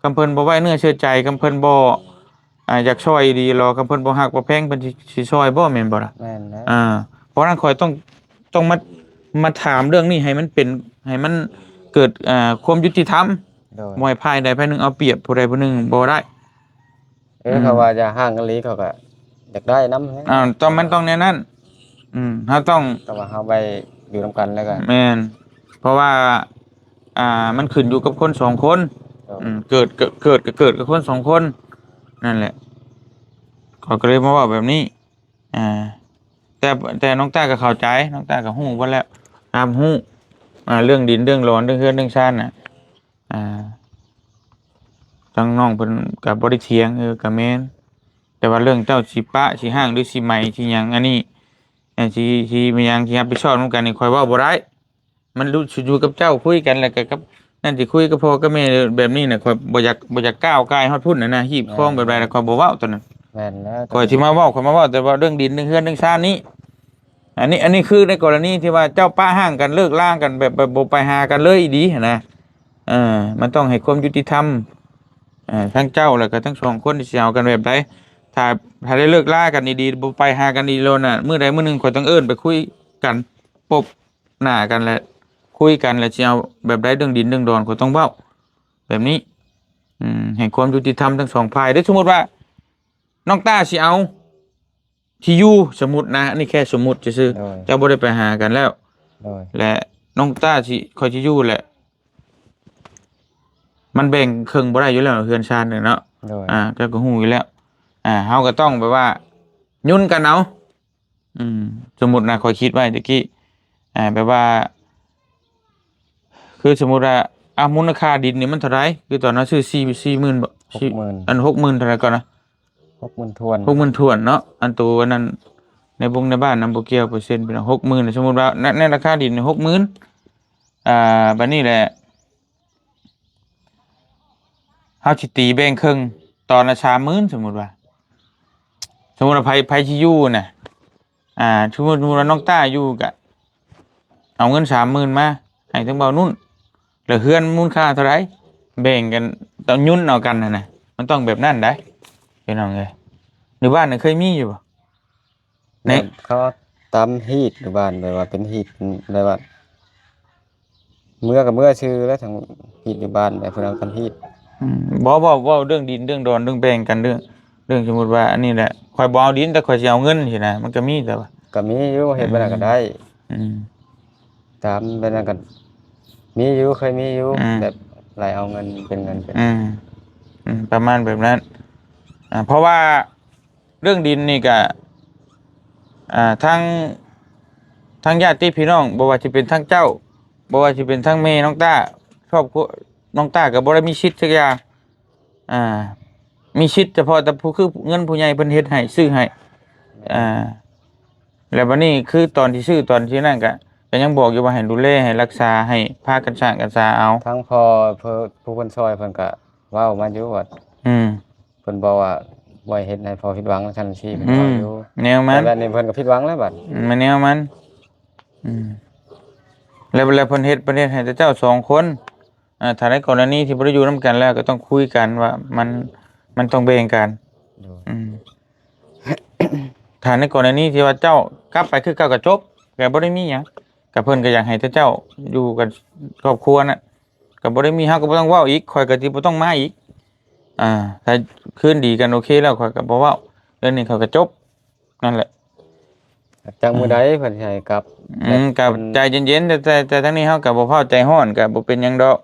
ຄຳເພິ່ນບໍ່ໄວ້ເນື້ອເຊື່ອໃຈ ຄຳເພິ່ນບໍ່ ອ່າ ຢາກຊ່ອຍອີ່ຫຼີລະ ຄຳເພິ່ນບໍ່ຮັກບໍ່ແພງ ເພິ່ນຊິ ຊິຊ່ອຍບໍ່ ແມ່ນບໍ່ລະ? ແມ່ນແລ້ວ ອ່າ ເພາະນັ້ນຂ້ອຍຕ້ອງ ຕ້ອງມາ ມາຖາມເລື່ອງນີ້ໃຫ້ມັນເປັນ ໃຫ້ມັນເກີດ ອ່າ ຄວາມຍຸຕິທຳ ໂດຍ ບໍ່ໃຫ້ຝ່າຍໃດຝ່າຍໜຶ່ງເອົາປຽບຜູ້ໃດຜູ້ໜຶ່ງບໍ່ໄດ້. ເອີ ອືມ ເຂົາວ່າຢ່າຮ້າງກັນອີ່ຫຼີ ເຂົາກໍຢາກໄດ້ນຳ. ອ່າ ຕ້ອງ ມັນຕ້ອງແນວນັ້ນ. ອືມ ເຮົາຕ້ອງ ແຕ່ວ່າເຮົາໄປຢູ່ນຳກັນແລ້ວກໍ ແມ່ນ ເພາະວ່າ ອ່າ ມັນຂຶ້ນຢູ່ກັບຄົນສອງຄົນ. ໂດຍ ອືມ ເກີດ ເກີດ ເກີດ ກໍເກີດກັບຄົນສອງຄົນ ນັ້ນແຫຼະ. ຂ້ອຍກໍເລີຍມາເວົ້າແບບນີ້. ອ່າ ແຕ່ ແຕ່ນ້ອງຕ້າກໍເຂົ້າໃຈ ນ້ອງຕ້າກໍຮູ້ເບິດແລ້ວ ຮັບຮູ້ ອ່າ ເລື່ອງດິນເລື່ອງດອນເລື່ອງເຮືອນເລື່ອງຊານນະ. ອ່າ ທາງນ້ອງເພິ່ນກໍບໍ່ໄດ້ຖຽງ ເອີ ກໍແມ່ນ ແຕ່ວ່າເລື່ອງເຈົ້າຊິປະຊິຮ້າງຫຼືຊິໃໝຊິຫຍັງ ອັນນີ້ ອັນຊິ ຊິແມ່ນຫຍັງ ຊິຮັບຜິດຊອບນຳກັນນີ້ ຂ້ອຍເວົ້າບໍ່ໄດ້. ມັນຢູ່ ຢູ່ກັບເຈົ້າ ຄຸຍກັນ ແລ້ວກໍກັບນັ້ນ ຊິຄຸຍກັບພໍ່ກັບແມ່ແບບນີ້ນະ ຂ້ອຍບໍ່ຢາກ ບໍ່ຢາກກ້າວກ່າຍຮອດພຸ້ນນະ ນະ ຮີບຄອງແບບໃດ ແມ່ນ ລະຂ້ອຍບໍ່ເວົ້າຕອນນັ້ນ. ແມ່ນແລ້ວ ຂ້ອຍຊິມາເວົ້າ ຂ້ອຍມາເວົ້າແຕ່ວ່າເລື່ອງດິນເລື່ອງເຮືອນເລື່ອງຊານນີ້. ອັນນີ້ ອັນນີ້ຄືໃນກໍລະນີທີ່ວ່າເຈົ້າປະຮ້າງກັນ ເລີກລາກັນແບບ ແບບບໍ່ໄປຫາກັນເລີຍອີ່ຫຼີຫັ້ນນະ. ເອີ ມັນຕ້ອງໃຫ້ຄວາມຍຸຕິທຳ ເອີ ທັງເຈົ້າ ແລ້ວກໍທັງສອງຄົນ ຊິເອົາກັນແບບໃດ. ຖ້າ ຖ້າໄດ້ເລີກລາກັນດີໆ ບໍ່ໄປຫາກັນດີໂລດນະ ມື້ໃດມື້ໜຶ່ງຂ້ອຍຕ້ອງເອີ້ນໄປຄຸຍກັນ ພົບ ໜ້າກັນ ແລະ ຄຸຍກັນ ແລະ ຊິເອົາແບບໃດ ເລື່ອງດິນເລື່ອງດອນ ຂ້ອຍຕ້ອງເວົ້າແບບນີ້. ອືມ ໃຫ້ຄວາມຍຸຕິທຳທັງສອງຝ່າຍເດີ. ສົມມຸດວ່ານ້ອງຕ້າຊິເອົາທີ່ຢູ່ ສົມມຸດນະ ອັນນີ້ແຄ່ສົມມຸດຊື່ໆ ໂດຍ ເຈົ້າບໍ່ໄດ້ໄປຫາກັນແລ້ວ ໂດຍ ແລະ ນ້ອງຕ້າຊິ ຂ້ອຍຊິຢູ່ ແລະ ມັນແບ່ງເຄິ່ງບໍ່ໄດ້ຢູ່ແລ້ວ ເຮືອນຊານນີ້ເນາະ ໂດຍ ອ່າ ເຈົ້າກໍຮູ້ຢູ່ແລ້ວ ອ່າ ເຮົາກໍຕ້ອງແບບວ່າ ຫຍຸ້ນກັນເອົາ. ອືມ ສົມມຸດນະ ຂ້ອຍຄິດໄວ້ຕະກີ້ ອ່າ ແບບວ່າ ຄືສົມມຸດວ່າ ອ່າ ມູນຄ່າດິນນີ້ມັນເທົ່າໃດ? ຄືຕອນນັ້ນຊື້ສີ່ ສີ່ໝື່ນບໍ? ຫົກໝື່ນ ອັນ ຫົກໝື່ນເທົ່າໃດກ່ອນນະ? ຫົກໝື່ນຖ້ວນ ຫົກໝື່ນຖ້ວນເນາະ ອັນໂຕອັນນັ້ນ ໃນວົງໃນບ້ານນຳບໍ່ກ່ຽວເປີເຊັນ ພີ່ນ້ອງ ຫົກໝື່ນ ສົມມຸດວ່າ ໃນ ໃນລາຄາດິນນີ້ຫົກໝື່ນ ອ່າ ບາດນີ້ແຫຼະ ເຮົາຊິຕີແບ່ງເຄິ່ງ ຕອນລະສາມໝື່ນ ສົມມຸດວ່າ ສົມມຸດວ່າໃຜ ໃຜຊິຢູ່ນະ ອ່າ ສົມມຸດ ສົມມຸດວ່ານ້ອງຕ້າຢູ່ກະເອົາເງິນສາມໝື່ນມາໃຫ້ທາງບ່າວນຸ່ນ ແລ້ວເຮືອນມູນຄ່າເທົ່າໃດ ແບ່ງກັນ ຕ້ອງຫຍຸ້ນເອົາກັນຫັ້ນນະ ມັນຕ້ອງແບບນັ້ນໃດ໋ ພີ່ນ້ອງເອີຍ. ຢູ່ບ້ານນະເຄີຍມີຢູ່ບໍ່? ໃນ ແບບເຂົາຕຳຮີດຢູ່ບ້ານ ແບບວ່າເປັນຮີດ ແບບວ່າເມືອກໍເມືອຊື່ແລ້ວ ທັງຮີດຢູ່ບ້ານ ແບບຜູ້ນັ້ນຕຳຮີດ. ອືມ ບໍ່ ເວົ້າ ເວົ້າເລື່ອງດິນເລື່ອງດອນ ເລື່ອງແບ່ງກັນ ເລື່ອງ ເລື່ອງສົມມຸດວ່າອັນນີ້ແຫຼະ ຂ້ອຍບໍ່ເອົາດິນ ແຕ່ຂ້ອຍຊິເອົາເງິນຊີ້ນະ ມັນກໍມີ ແຕ່ວ່າ ກໍມີຢູ່ ເຮັດແບບນັ້ນກໍໄດ້. ອືມ ຕາມແບບນັ້ນກໍມີຢູ່ ເຄີຍມີຢູ່ ອືມ ແບບໄລ່ເອົາເງິນເປັນເງິນເປັນ ອືມ ອືມ ປະມານແບບນັ້ນ ອ່າ ເພາະວ່າ ເລື່ອງດິນນີ້ກະ ອ່າ ທັງ ທັງຍາດຕິພີ່ນ້ອງ ບໍ່ວ່າຊິເປັນທັງເຈົ້າ ບໍ່ວ່າຊິເປັນທັງແມ່ນ້ອງຕ້າ ຄອບຄົວນ້ອງຕ້າກໍບໍ່ໄດ້ມີສິດຈັກຢ່າງ ອ່າ ມີສິດສະເພາະແຕ່ຜູ້ ຄືເງິນຜູ້ໃຫຍ່ເພິ່ນເຮັດໃຫ້ ຊື້ໃຫ້ ອ່າ ແລ້ວບັດນີ້ຄືຕອນທີ່ຊື້ ຕອນທີ່ນັ້ນກະ ກໍຍັງບອກຢູ່ວ່າໃຫ້ດູແລ ໃຫ້ຮັກສາ ໃຫ້ພາກັນສ້າງກັນສາເອົາ ທັງພໍ່ ຜູ້ເພິ່ນຊ່ອຍເພິ່ນກະເວົ້າມາຢູ່ວ່າ ອືມ ເພິ່ນບອກວ່າບໍ່ໃຫ້ເຮັດໃຫ້ພໍ່ຜິດຫວັງ ຊັ້ນຊີ້ ເພິ່ນ ອືມ ເວົ້າຢູ່ ແນວມັນ ແຕ່ບັດນີ້ເພິ່ນກໍຜິດຫວັງແລ້ວບັດ ມັນແນວມັນ ອືມ ແລ້ວ ແລ້ວເພິ່ນເຮັດ ເພິ່ນເຮັດໃຫ້ແຕ່ເຈົ້າສອງຄົນ ອ່າ ຖ້າໃນກໍລະນີທີ່ບໍ່ໄດ້ຢູ່ນຳກັນແລ້ວ ກໍຕ້ອງຄຸຍກັນວ່າມັນ ມັນຕ້ອງແບ່ງກັນ ໂດຍ ອືມ ຖ້າໃນກໍລະນີທີ່ວ່າເຈົ້າກັບໄປຄືເກົ່າກໍຈົບ ກໍບໍ່ໄດ້ມີຫຍັງ ກໍເພິ່ນກໍຢາກໃຫ້ແຕ່ເຈົ້າຢູ່ກັນຄອບຄົວນະ ກໍບໍ່ໄດ້ມີ ເຮົາກໍບໍ່ຕ້ອງເວົ້າອີກ ຂ້ອຍກໍຊິບໍ່ຕ້ອງມາອີກ ອ່າ ຖ້າຄືນດີກັນໂອເຄແລ້ວ ຂ້ອຍກໍບໍ່ເວົ້າ ເລື່ອງນີ້ຂ້ອຍກໍຈົບ ນັ້ນແຫຼະ ຈັກມື້ໃດເພິ່ນຊິໃຫ້ກັບ ອືມ ແບບ ກໍໃຈເຢັນໆ ແຕ່ ແຕ່ ແຕ່ທາງນີ້ເຮົາກໍບໍ່ຟ້າວໃຈຮ້ອນ ກໍບໍ່ເປັນຫຍັງດອກ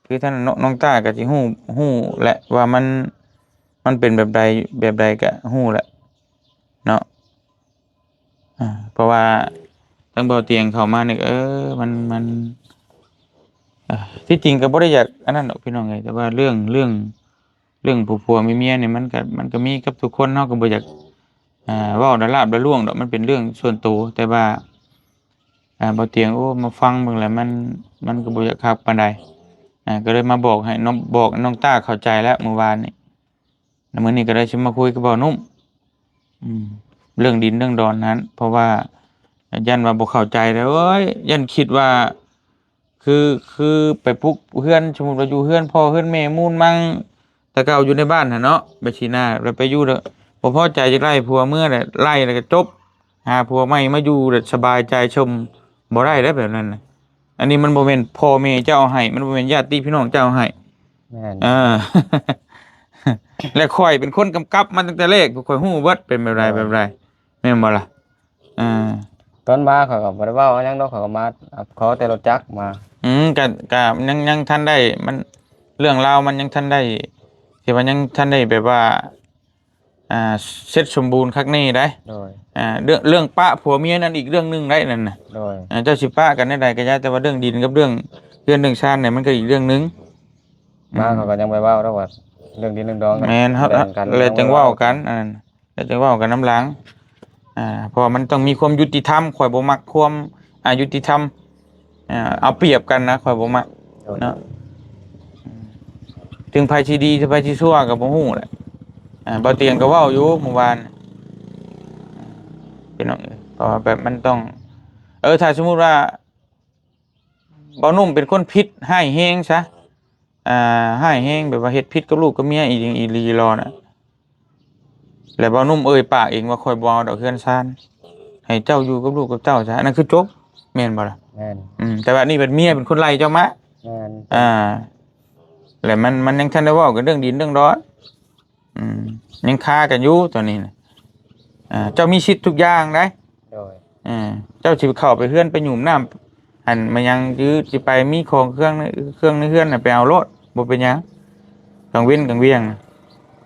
ຄືທາງນ້ອງ ນ້ອງຕ້າກໍຊິຮູ້ ຮູ້ແຫຼະວ່າມັນ ມັນເປັນແບບໃດ ແບບໃດກໍຮູ້ແຫຼະເນາະ ອ່າ ເພາະວ່າທາງບ່າວຕຽງເຂົ້າມານີ້ ເອີ ມັນ ມັນ ເອີ ທີ່ຈິງກໍບໍ່ໄດ້ຢາກອັນນັ້ນດອກພີ່ນ້ອງເອີຍ ແຕ່ວ່າເລື່ອງ ເລື່ອງ ເລື່ອງຜົວໆເມຍໆນີ້ ມັນກໍ ມັນກໍມີກັບທຸກຄົນ ເຮົາກໍບໍ່ຢາກ ອ່າ ເວົ້າລະລາບລະລ່ວງດອກ ມັນເປັນເລື່ອງສ່ວນໂຕ ແຕ່ວ່າ ອ່າ ບ່າວຕຽງ ໂອ້ ມາຟັງເບິ່ງແລ້ວ ມັນ ມັນກໍບໍ່ຢາກຄັກປານໃດ ອ່າ ກໍເລີຍມາບອກໃຫ້ນ້ອງ ບອກນ້ອງຕ້າເຂົ້າໃຈແລ້ວມື້ວານນີ້ ແລ້ວມື້ນີ້ກໍໄດ້ຊິມາຄຸຍກັບບ່າວນຸ່ມ ອືມ ເລື່ອງດິນເລື່ອງດອນນັ້ນ ເພາະວ່າຢ້ານວ່າບໍ່ເຂົ້າໃຈເດ້ ໂອ້ຍ ຢ້ານຄິດວ່າ ຄື ຄືໄປປຸກເຮືອນ ສົມມຸດວ່າຢູ່ເຮືອນພໍ່ເຮືອນແມ່ມູນມັງ ແຕ່ເກົ່າຢູ່ໃນບ້ານຫັ້ນເນາະ ໄປຊີ້ນະ ແລ້ວໄປຢູ່ແລ້ວບໍ່ພໍໃຈ ຢາກໄລ່ຜົວເມືອ ແລ້ວໄລ່ແລ້ວກໍຈົບ ຫາຜົວໃໝ່ມາຢູ່ແລ້ວສະບາຍໃຈຊົມ ບໍ່ໄດ້ເດ້ແບບນັ້ນນະ ອັນນີ້ມັນບໍ່ແມ່ນພໍ່ແມ່ເຈົ້າເອົາໃຫ້ ມັນບໍ່ແມ່ນຍາດຕິພີ່ນ້ອງເຈົ້າເອົາໃຫ້ ແມ່ນ ເອີ ແລະຂ້ອຍເປັນຄົນກຳກັບມາຕັ້ງແຕ່ແລກ ຂ້ອຍຮູ້ເບິດເປັນແບບໃດ ໂດຍ ແບບໃດ ແມ່ນບໍ່ລະ? ເອີ ຕອນມາຂ້ອຍກໍບໍ່ໄດ້ເວົ້າຫຍັງດອກ ຂ້ອຍກໍມາຂໍແຕ່ລົດຈັກມາ. ອືມ ກໍ ກໍຍັງ ຍັງທັນໄດ້ ມັນ ເລື່ອງລາວມັນຍັງທັນໄດ້ ທີ່ວ່າຍັງທັນໄດ້ແບບວ່າ ອ່າ ເສັດສົມບູນຄັກແນ່ໄດ໋. ໂດຍ ອ່າ ເລື່ອງ ເລື່ອງປະຜົວເມຍນັ້ນອີກເລື່ອງໜຶ່ງໄດ໋ນັ້ນນະ. ໂດຍ ອ່າ ເຈົ້າຊິປະກັນແນວໃດກໍຢ່າ ແຕ່ວ່າເລື່ອງດິນກັບເລື່ອງເຮືອນເລື່ອງຊານນີ້ ມັນກໍອີກເລື່ອງໜຶ່ງ. ມາ ອືມ ເຂົາກໍຍັງບໍ່ເວົ້າດອກວ່າເລື່ອງດິນເລື່ອງດອນ ແມ່ນ ເຮົາ ແລ້ວຈັ່ງເວົ້າກັນ ອັນນັ້ນ ແລ້ວຈັ່ງເວົ້າກັນນຳຫຼັງ. ອ່າ ເພາະວ່າມັນຕ້ອງມີຄວາມຍຸຕິທຳ ຂ້ອຍບໍ່ມັກຄວາມອາຍຸຕິທຳ ອ່າ ເອົາປຽບກັນນະ ຂ້ອຍບໍ່ມັກ ໂດຍ ເນາະ. ເຖິງໃຜຊິດີ ເຖິງໃຜຊິຊົ່ວກໍບໍ່ຮູ້ແຫຼະ. ອ່າ ບ່າວຕຽງກໍເວົ້າຢູ່ມື້ວານ ພີ່ນ້ອງເອີຍ ເພາະວ່າແບບມັນຕ້ອງ ເອີ ຖ້າສົມມຸດວ່າບ່າວໜຸ່ມເປັນຄົນຜິດຮ້າຍແຮງຊະ ອ່າ ຮ້າຍແຮງ ແບບວ່າເຮັດຜິດກັບລູກກັບເມຍອີ່ຫຼີອີ່ຫຼີລໍນະ ແລ້ວບ່າວໜຸ່ມເອີ່ຍປາກເອງວ່າ ຂ້ອຍບໍ່ເອົາດອກເຮືອນຊານ ໃຫ້ເຈົ້າຢູ່ກັບລູກກັບເຕົ້າຊະ ອັນນັ້ນຄືຈົບ ແມ່ນບໍ່ລະ? ແມ່ນ ອືມ ແຕ່ວ່ານີ້ເປັນເມຍເປັນຄົນໄລ່ເຈົ້າມາ. ແມ່ນ ອ່າ ແລ້ວມັນ ມັນຍັງທັນໄດ້ເວົ້າກັນເລື່ອງດິນເລື່ອງດອນ ອືມ ຍັງຄາກັນຢູ່ຕອນນີ້ນະ. ອ່າ ເຈົ້າມີສິດທຸກຢ່າງໄດ໋. ໂດຍ ເອີ ເຈົ້າຊິເຂົ້າໄປເຮືອນໄປຫຍຸ້ມນ້ຳ ອັນ ມາຫຍັງ ຫຼືຊິໄປມີຂອງເຄື່ອງ ເຄື່ອງໃນເຮືອນນະ ໄປເອົາໂລດ ບໍ່ເປັນຫຍັງ ກາງເວັນກາງວຽງນະ.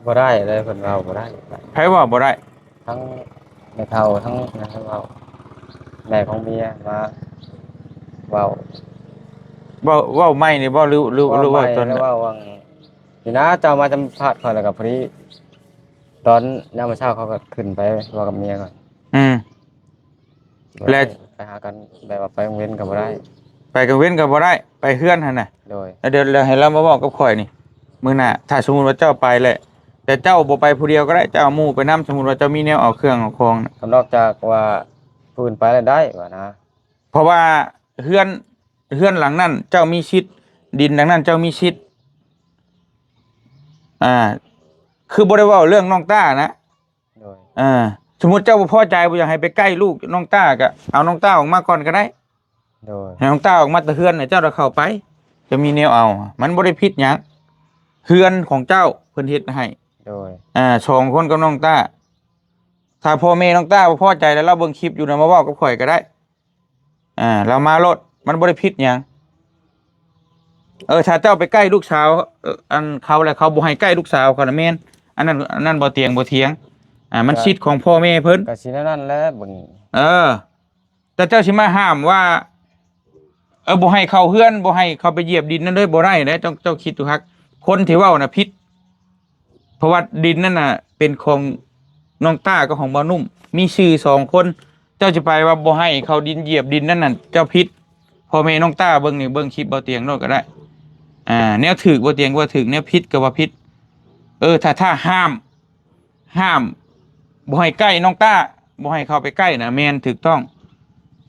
ບໍ່ໄດ້ເລີຍ ເພິ່ນເວົ້າບໍ່ໄດ້. ໃຜເວົ້າບໍ່ໄດ້? ທັງແມ່ເຖົ້າ ທັງນັ້ນເວົ້າ ແມ່ຂອງເມຍມາເວົ້າ. ເວົ້າ ເວົ້າໃໝ່ນີ້ບໍ່ ຫຼື ຫຼື ເວົ້າ ຫຼືເວົ້າຕອນ ເວົ້າຫວ່າງນີ້ນະ ເຈົ້າມາສຳພາດຂ້ອຍ ແລ້ວກໍພໍດີຕອນຍາມມື້ເຊົ້າ ເຂົາກໍຂຶ້ນໄປເວົ້າກັບເມຍກ່ອນ. ອືມ ແລ້ວ ໄປຫາກັນ ແບບວ່າໄປກາງເວັນກໍບໍ່ໄດ້ ໄປກາງເວັນກໍບໍ່ໄດ້ ໄປເຮືອນຫັ້ນນະ. ໂດຍ ແລ້ວດຽວ ແລ້ວໃຫ້ລາວມາເວົ້າກັບຂ້ອຍນີ້ ມື້ໜ້າ ຖ້າສົມມຸດວ່າເຈົ້າໄປແຫຼະ ແຕ່ເຈົ້າບໍ່ໄປຜູ້ດຽວກໍໄດ້ ເຈົ້າເອົາໝູ່ໄປນຳ ສົມມຸດວ່າເຈົ້າມີແນວເອົາເຄື່ອງເອົາຂອງນະ. ກໍນອກຈາກວ່າຜູ້ອື່ນໄປແລ້ວໄດ້ວ່ານະ. ເພາະວ່າເຮືອນ ເຮືອນຫຼັງນັ້ນເຈົ້າມີສິດ ດິນຫຼັງນັ້ນເຈົ້າມີສິດ. ອ່າ ຄືບໍ່ໄດ້ເວົ້າເລື່ອງນ້ອງຕ້ານະ. ໂດຍ ເອີ ສົມມຸດເຈົ້າບໍ່ພໍໃຈ ບໍ່ຢາກໃຫ້ໄປໃກ້ລູກນ້ອງຕ້າ ກໍເອົານ້ອງຕ້າອອກມາກ່ອນກໍໄດ້. ໂດຍ ໃຫ້ນ້ອງຕ້າອອກມາແຕ່ເຮືອນ ໃຫ້ເຈົ້າໄດ້ເຂົ້າໄປ ຈະມີແນວເອົາ ມັນບໍ່ໄດ້ຜິດຫຍັງ ເຮືອນຂອງເຈົ້າເພິ່ນເຮັດໃຫ້. ໂດຍ ອ່າ ສອງຄົນກັບນ້ອງຕ້າ ຖ້າພໍ່ແມ່ນ້ອງຕ້າບໍ່ພໍໃຈ ແລ້ວລາວເບິ່ງຄລິບຢູ່ນະ ມາເວົ້າກັບຂ້ອຍກໍໄດ້. ອ່າ ລາວມາໂລດ ມັນບໍ່ໄດ້ຜິດຫຍັງ. ເອີ ຖ້າເຈົ້າໄປໃກ້ລູກສາວ ເອີ ອັນເຂົາ ແລ້ວເຂົາບໍ່ໃຫ້ໃກ້ລູກສາວເຂົານະ ແມ່ນ ອັນນັ້ນ ອັນນັ້ນບໍ່ຕຽງ ບໍ່ຖຽງ. ອ່າ ມັນສິດຂອງພໍ່ແມ່ເພິ່ນ ກໍຊິແນວນັ້ນແຫຼະເບິ່ງ. ເອີ ແຕ່ເຈົ້າຊິມາຫ້າມວ່າ ເອີ ບໍ່ໃຫ້ເຂົ້າເຮືອນ ບໍ່ໃຫ້ເຂົ້າໄປຢຽບດິນນັ້ນເລີຍ ບໍ່ໄດ້ເດ້. ເຈົ້າ ເຈົ້າຄິດດູຄັກ ຄົນທີ່ເວົ້ານະຜິດ ເພາະວ່າດິນນັ້ນນະເປັນຂອງນ້ອງຕ້າກັບຂອງບ່າວໜຸ່ມ ມີຊື່ສອງຄົນ. ເຈົ້າຈະໄປວ່າບໍ່ໃຫ້ເຂົາດິນຢຽບດິນນັ້ນນະ ເຈົ້າຜິດ. ພໍ່ແມ່ນ້ອງຕ້າເບິ່ງນີ້ ເບິ່ງຄລິບບ່າວຕຽງໂລດກໍໄດ້. ອ່າ ແນວຖືກບ່າວຕຽງວ່າຖືກ ແນວຜິດກໍວ່າຜິດ. ເອີ ຖ້າ ຖ້າຫ້າມ ຫ້າມບໍ່ໃຫ້ໃກ້ນ້ອງຕ້າ ບໍ່ໃຫ້ເຂົ້າໄປໃກ້ນະ ແມ່ນຖືກຕ້ອງ.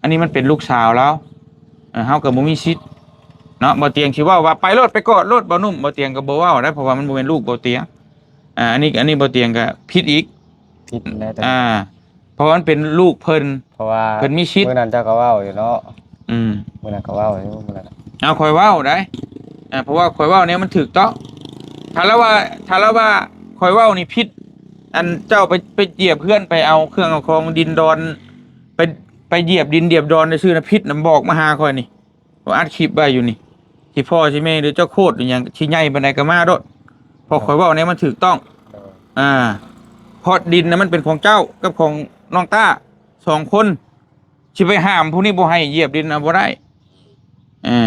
ອັນນີ້ມັນເປັນລູກສາວລາວ ເອີ ເຮົາກໍບໍ່ມີສິດເນາະ. ບ່າວຕຽງຊິເວົ້າວ່າ ໄປໂລດ ໄປກອດໂລດບ່າວໜຸ່ມ ບ່າວຕຽງກໍບໍ່ເວົ້າໄດ້ ເພາະວ່າມັນບໍ່ແມ່ນລູກບ່າວຕຽງ. ອ່າ ອັນນີ້ ອັນນີ້ບ່າວຕຽງກໍຜິດອີກ ຜິດແລ້ວ. ອ່າ ເພາະວ່າມັນເປັນລູກເພິ່ນ ເພາະວ່າເພິ່ນມີສິດ. ມື້ນັ້ນເຈົ້າກໍເວົ້າຢູ່ເນາະ. ອືມ ມື້ນັ້ນກໍເວົ້າຢູ່ ມື້ນັ້ນ. ເອົາ ຂ້ອຍເວົ້າໄດ໋ ເພາະວ່າຂ້ອຍເວົ້າແນວມັນຖືກຕ້ອງ. ຖ້າລາວວ່າ ຖ້າລາວວ່າຂ້ອຍເວົ້ານີ້ຜິດ ອັນເຈົ້າໄປ ໄປຢຽບເຮືອນ ໄປເອົາເຄື່ອງເອົາຂອງດິນດອນ ໄປ ໄປຢຽບດິນຢຽບດອນຊື່ໆນະ ຜິດນະ ບອກມາຫາຂ້ອຍນີ້. ເອົາອັດຄລິບໄວ້ຢູ່ນີ້ ຊິພໍ່ຊິແມ່ ຫຼືເຈົ້າໂຄດອີ່ຫຍັງ ຊິໃຫຍ່ປານໃດກໍມາໂລດ ເພາະຂ້ອຍເວົ້າແນວມັນຖືກຕ້ອງ. ໂດຍ ອ່າ ເພາະດິນນະມັນເປັນຂອງເຈົ້າກັບຂອງນ້ອງຕ້າສອງຄົນ ຊິໄປຫ້າມຜູ້ນີ້ບໍ່ໃຫ້ຢຽບດິນນະບໍ່ໄດ້. ເອີ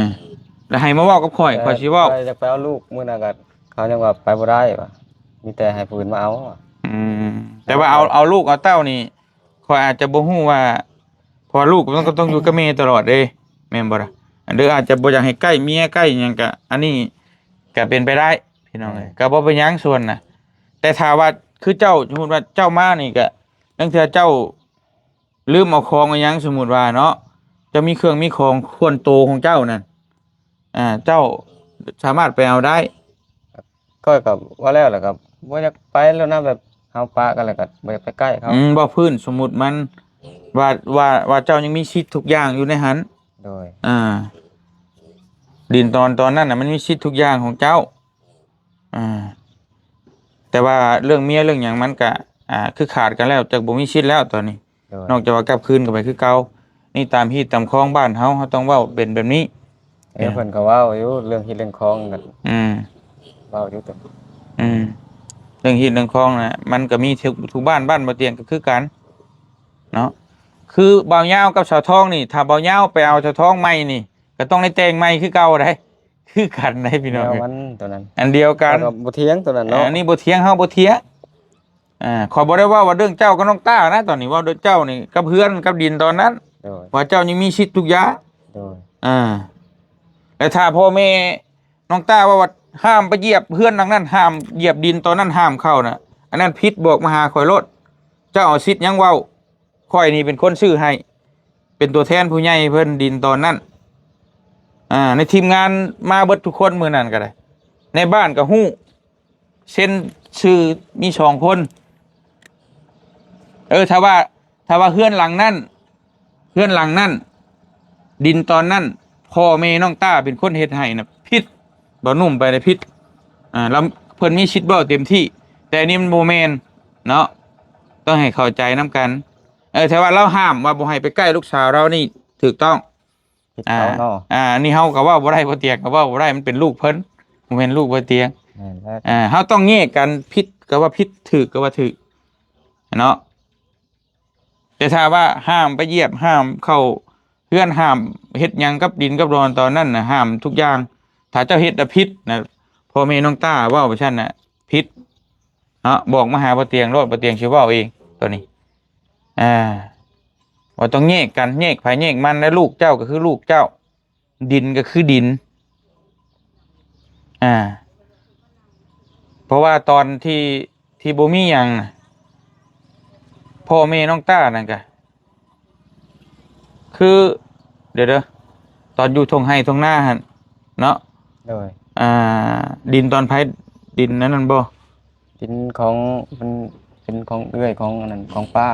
ແລ້ວໃຫ້ມາເວົ້າກັບຂ້ອຍ ແຕ່ຂ້ອຍຊິເວົ້າ ຂ້ອຍຢາກໄປເອົາລູກ ມື້ນັ້ນກໍເຂົາຍັງວ່າໄປບໍ່ໄດ້ວ່າ ມີແຕ່ໃຫ້ຜູ້ອື່ນມາເອົາ. ອືມ ແຕ່ວ່າເອົາ ເອົາລູກເອົາເຕົ້ານີ້ ຂ້ອຍອາດຈະບໍ່ຮູ້ວ່າ ເພາະວ່າລູກມັນກໍຕ້ອງຢູ່ກັບແມ່ຕະຫຼອດເດ້ ແມ່ນບໍ່ລະ? ອັນເດີອາດຈະບໍ່ຢາກໃຫ້ໃກ້ເມຍໃກ້ຫຍັງກະ ອັນນີ້ກະເປັນໄປໄດ້ພີ່ນ້ອງເອີຍ ກະບໍ່ເປັນຫຍັງສ່ວນນະ. ແຕ່ຖ້າວ່າຄືເຈົ້າ ສົມມຸດວ່າເຈົ້າມານີ້ກະ ລາງເທື່ອເຈົ້າລືມເອົາຂອງອີ່ຫຍັງ ສົມມຸດວ່າເນາະ ເຈົ້າມີເຄື່ອງມີຂອງສ່ວນໂຕຂອງເຈົ້ານັ້ນ ອ່າ ເຈົ້າສາມາດໄປເອົາໄດ້. ຂ້ອຍກໍເວົ້າແລ້ວ ແລ້ວກໍບໍ່ຢາກໄປແລ້ວນະ ແບບເຮົາປະກັນແລ້ວກໍບໍ່ຢາກໄປໃກ້ເຂົາ. ອືມ ເວົ້າພື້ນ ສົມມຸດມັນວ່າ ວ່າ ວ່າເຈົ້າຍັງມີສິດທຸກຢ່າງຢູ່ໃນຫັ້ນ. ໂດຍ ອ່າ ດິນຕອນ ຕອນນັ້ນນະ ມັນມີສິດທຸກຢ່າງຂອງເຈົ້າ. ອ່າ ແຕ່ວ່າເລື່ອງເມຍເລື່ອງຫຍັງມັນກະ ອ່າ ຄືຂາດກັນແລ້ວ ຈັກບໍ່ມີສິດແລ້ວຕອນນີ້ ໂດຍ ນອກຈາກວ່າກັບຄືນກັນໄປຄືເກົ່າ. ນີ້ຕາມຮີດຕາມຄອງບ້ານເຮົາ ເຮົາຕ້ອງເວົ້າເປັນແບບນີ້. ເອີ ເອີ ເພິ່ນກໍເວົ້າຢູ່ເລື່ອງຮີດເລື່ອງຄອງກັນ ອືມ ເວົ້າຢູ່ແຕ່ ອືມ ເລື່ອງຮີດເລື່ອງຄອງນະ ມັນກໍມີທຸກ ທຸກບ້ານ ບ້ານບໍ່ຕຽງກໍຄືກັນເນາະ. ຄືບ່າວຍາວກັບສາວທອງນີ້ ຖ້າບ່າວຍາວໄປເອົາສາວທອງໃໝ່ນີ້ ກໍຕ້ອງໄດ້ແຕ່ງໃໝ່ຄືເກົ່າໃດ໋ ຄືກັນໃດ໋ພີ່ນ້ອງ ແນວມັນຕົວນັ້ນ ອັນດຽວກັນ ເຮົາກໍບໍ່ຖຽງຕົວນັ້ນເນາະ ອັນນີ້ບໍ່ຖຽງ ເຮົາບໍ່ຖຽງ. ອ່າ ຂ້ອຍບໍ່ໄດ້ເວົ້າວ່າເລື່ອງເຈົ້າກັບນ້ອງຕ້ານະ ຕອນນີ້ເວົ້າເລື່ອງເຈົ້ານີ້ກັບເຮືອນກັບດິນຕອນນັ້ນ ໂດຍ ວ່າເຈົ້າຍັງມີສິດທຸກຢ່າງ ໂດຍ ອ່າ ແລະຖ້າພໍ່ແມ່ນ້ອງຕ້າເວົ້າວ່າຫ້າມໄປຢຽບເຮືອນຫຼັງນັ້ນ ຫ້າມຢຽບດິນຕອນນັ້ນ ຫ້າມເຂົ້ານະ ອັນນັ້ນຜິດ ບອກມາຫາຂ້ອຍໂລດ ເຈົ້າເອົາສິດຫຍັງເວົ້າ ຂ້ອຍນີ້ເປັນຄົນຊື້ໃຫ້ ເປັນຕົວແທນຜູ້ໃຫຍ່ເພິ່ນດິນຕອນນັ້ນ ອ່າ ໃນທີມງານມາເບິດທຸກຄົນມື້ນັ້ນກໍໄດ້ ໃນບ້ານກໍຮູ້ ເຊັນຊື່ມີສອງຄົນ. ເອີ ຖ້າວ່າ ຖ້າວ່າເຮືອນຫຼັງນັ້ນ ເຮືອນຫຼັງນັ້ນ ດິນຕອນນັ້ນ ພໍ່ແມ່ນ້ອງຕ້າເປັນຄົນເຮັດໃຫ້ນະ ຜິດ ບ່າວໜຸ່ມໄປນະ ຜິດ ອ່າ ລະເພິ່ນມີສິດເວົ້າເຕັມທີ່ ແຕ່ອັນນີ້ມັນບໍ່ແມ່ນເນາະ ຕ້ອງໃຫ້ເຂົ້າໃຈນຳກັນ. ເອີ ແຕ່ວ່າລາວຫ້າມວ່າບໍ່ໃຫ້ໄປໃກ້ລູກສາວລາວນີ້ ຖືກຕ້ອງ ຜິດເຂົາເນາະ ອ່າ ອັນນີ້ເຮົາກໍເວົ້າບໍ່ໄດ້ ບໍ່ຕຽງກໍເວົ້າບໍ່ໄດ້ ມັນເປັນລູກເພິ່ນ ບໍ່ແມ່ນລູກບໍ່ຕຽງ ແມ່ນແລ້ວ ອ່າ ເຮົາຕ້ອງແຍກກັນ ຜິດກໍວ່າຜິດ ຖືກກໍວ່າຖືກເນາະ. ແຕ່ຖ້າວ່າຫ້າມໄປຢຽບ ຫ້າມເຂົ້າເຮືອນ ຫ້າມເຮັດຫຍັງກັບດິນກັບດອນຕອນນັ້ນນະ ຫ້າມທຸກຢ່າງ ຖ້າເຈົ້າເຮັດນະຜິດນະ ພໍ່ແມ່ນ້ອງຕ້າເວົ້າໄປຊັ້ນນະ ຜິດເນາະ ບອກມາຫາບໍ່ຕຽງໂລດ ບໍ່ຕຽງຊິເວົ້າເອງຕົວນີ້. ອ່າ ວ່າຕ້ອງແຍກກັນ ແຍກໃຜແຍກມັນ ແລະລູກເຈົ້າກໍຄືລູກເຈົ້າ ດິນກໍຄືດິນ ອ່າ ເພາະວ່າຕອນທີ່ ທີ່ບໍ່ມີຫຍັງນະ ພໍ່ແມ່ນ້ອງຕ້ານັ້ນກະ ຄື ດຽວເດີ ຕອນຢູ່ທົ່ງໄຮ່ທົ່ງນາຫັ້ນເນາະ ໂດຍ ອ່າ ດິນຕອນໃຜ ດິນອັນນັ້ນບໍ່? ເປັນຂອງ ເປັນ ເປັນຂອງເອື້ອຍ ຂອງອັນນັ້ນ ຂອງປ້າ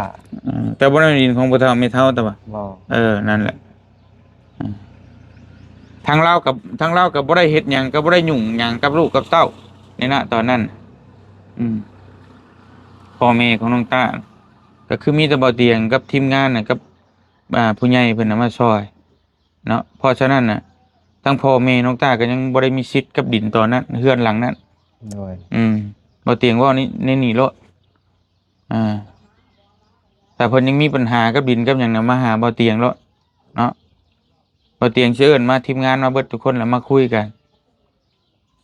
ອືມ ແຕ່ບໍ່ແມ່ນດິນຂອງພໍ່ເຖົ້າແມ່ເຖົ້າ ແຕ່ວ່າ ບໍ່ ເອີ ນັ້ນແຫຼະ ອືມ ທາງລາວກັບ ທາງລາວກໍບໍ່ໄດ້ເຮັດຫຍັງ ກໍບໍ່ໄດ້ຫຍຸ້ງຫຍັງກັບລູກກັບເຕົ້າໃນນະຕອນນັ້ນ ອືມ ພໍ່ແມ່ຂອງນ້ອງຕ້າ ກໍຄືມີແຕ່ບ່າວຕຽງກັບທີມງານນະ ກັບ ອ່າ ຜູ້ໃຫຍ່ເພິ່ນນະມາຊ່ອຍ ເນາະ ເພາະສະນັ້ນນະ ທັງພໍ່ແມ່ນ້ອງຕ້າກໍຍັງບໍ່ໄດ້ມີສິດກັບດິນຕອນນັ້ນ ເຮືອນຫຼັງນັ້ນ ໂດຍ ອືມ ບ່າວຕຽງເວົ້າໃນ ໃນນີ້ໂລດ ອ່າ ຖ້າເພິ່ນຍັງມີບັນຫາກັບດິນກັບຫຍັງນະ ມາຫາບ່າວຕຽງໂລດເນາະ ບ່າວຕຽງຊິເອີ້ນມາທີມງານມາເບິດທຸກຄົນ ແລ້ວມາຄຸຍກັນ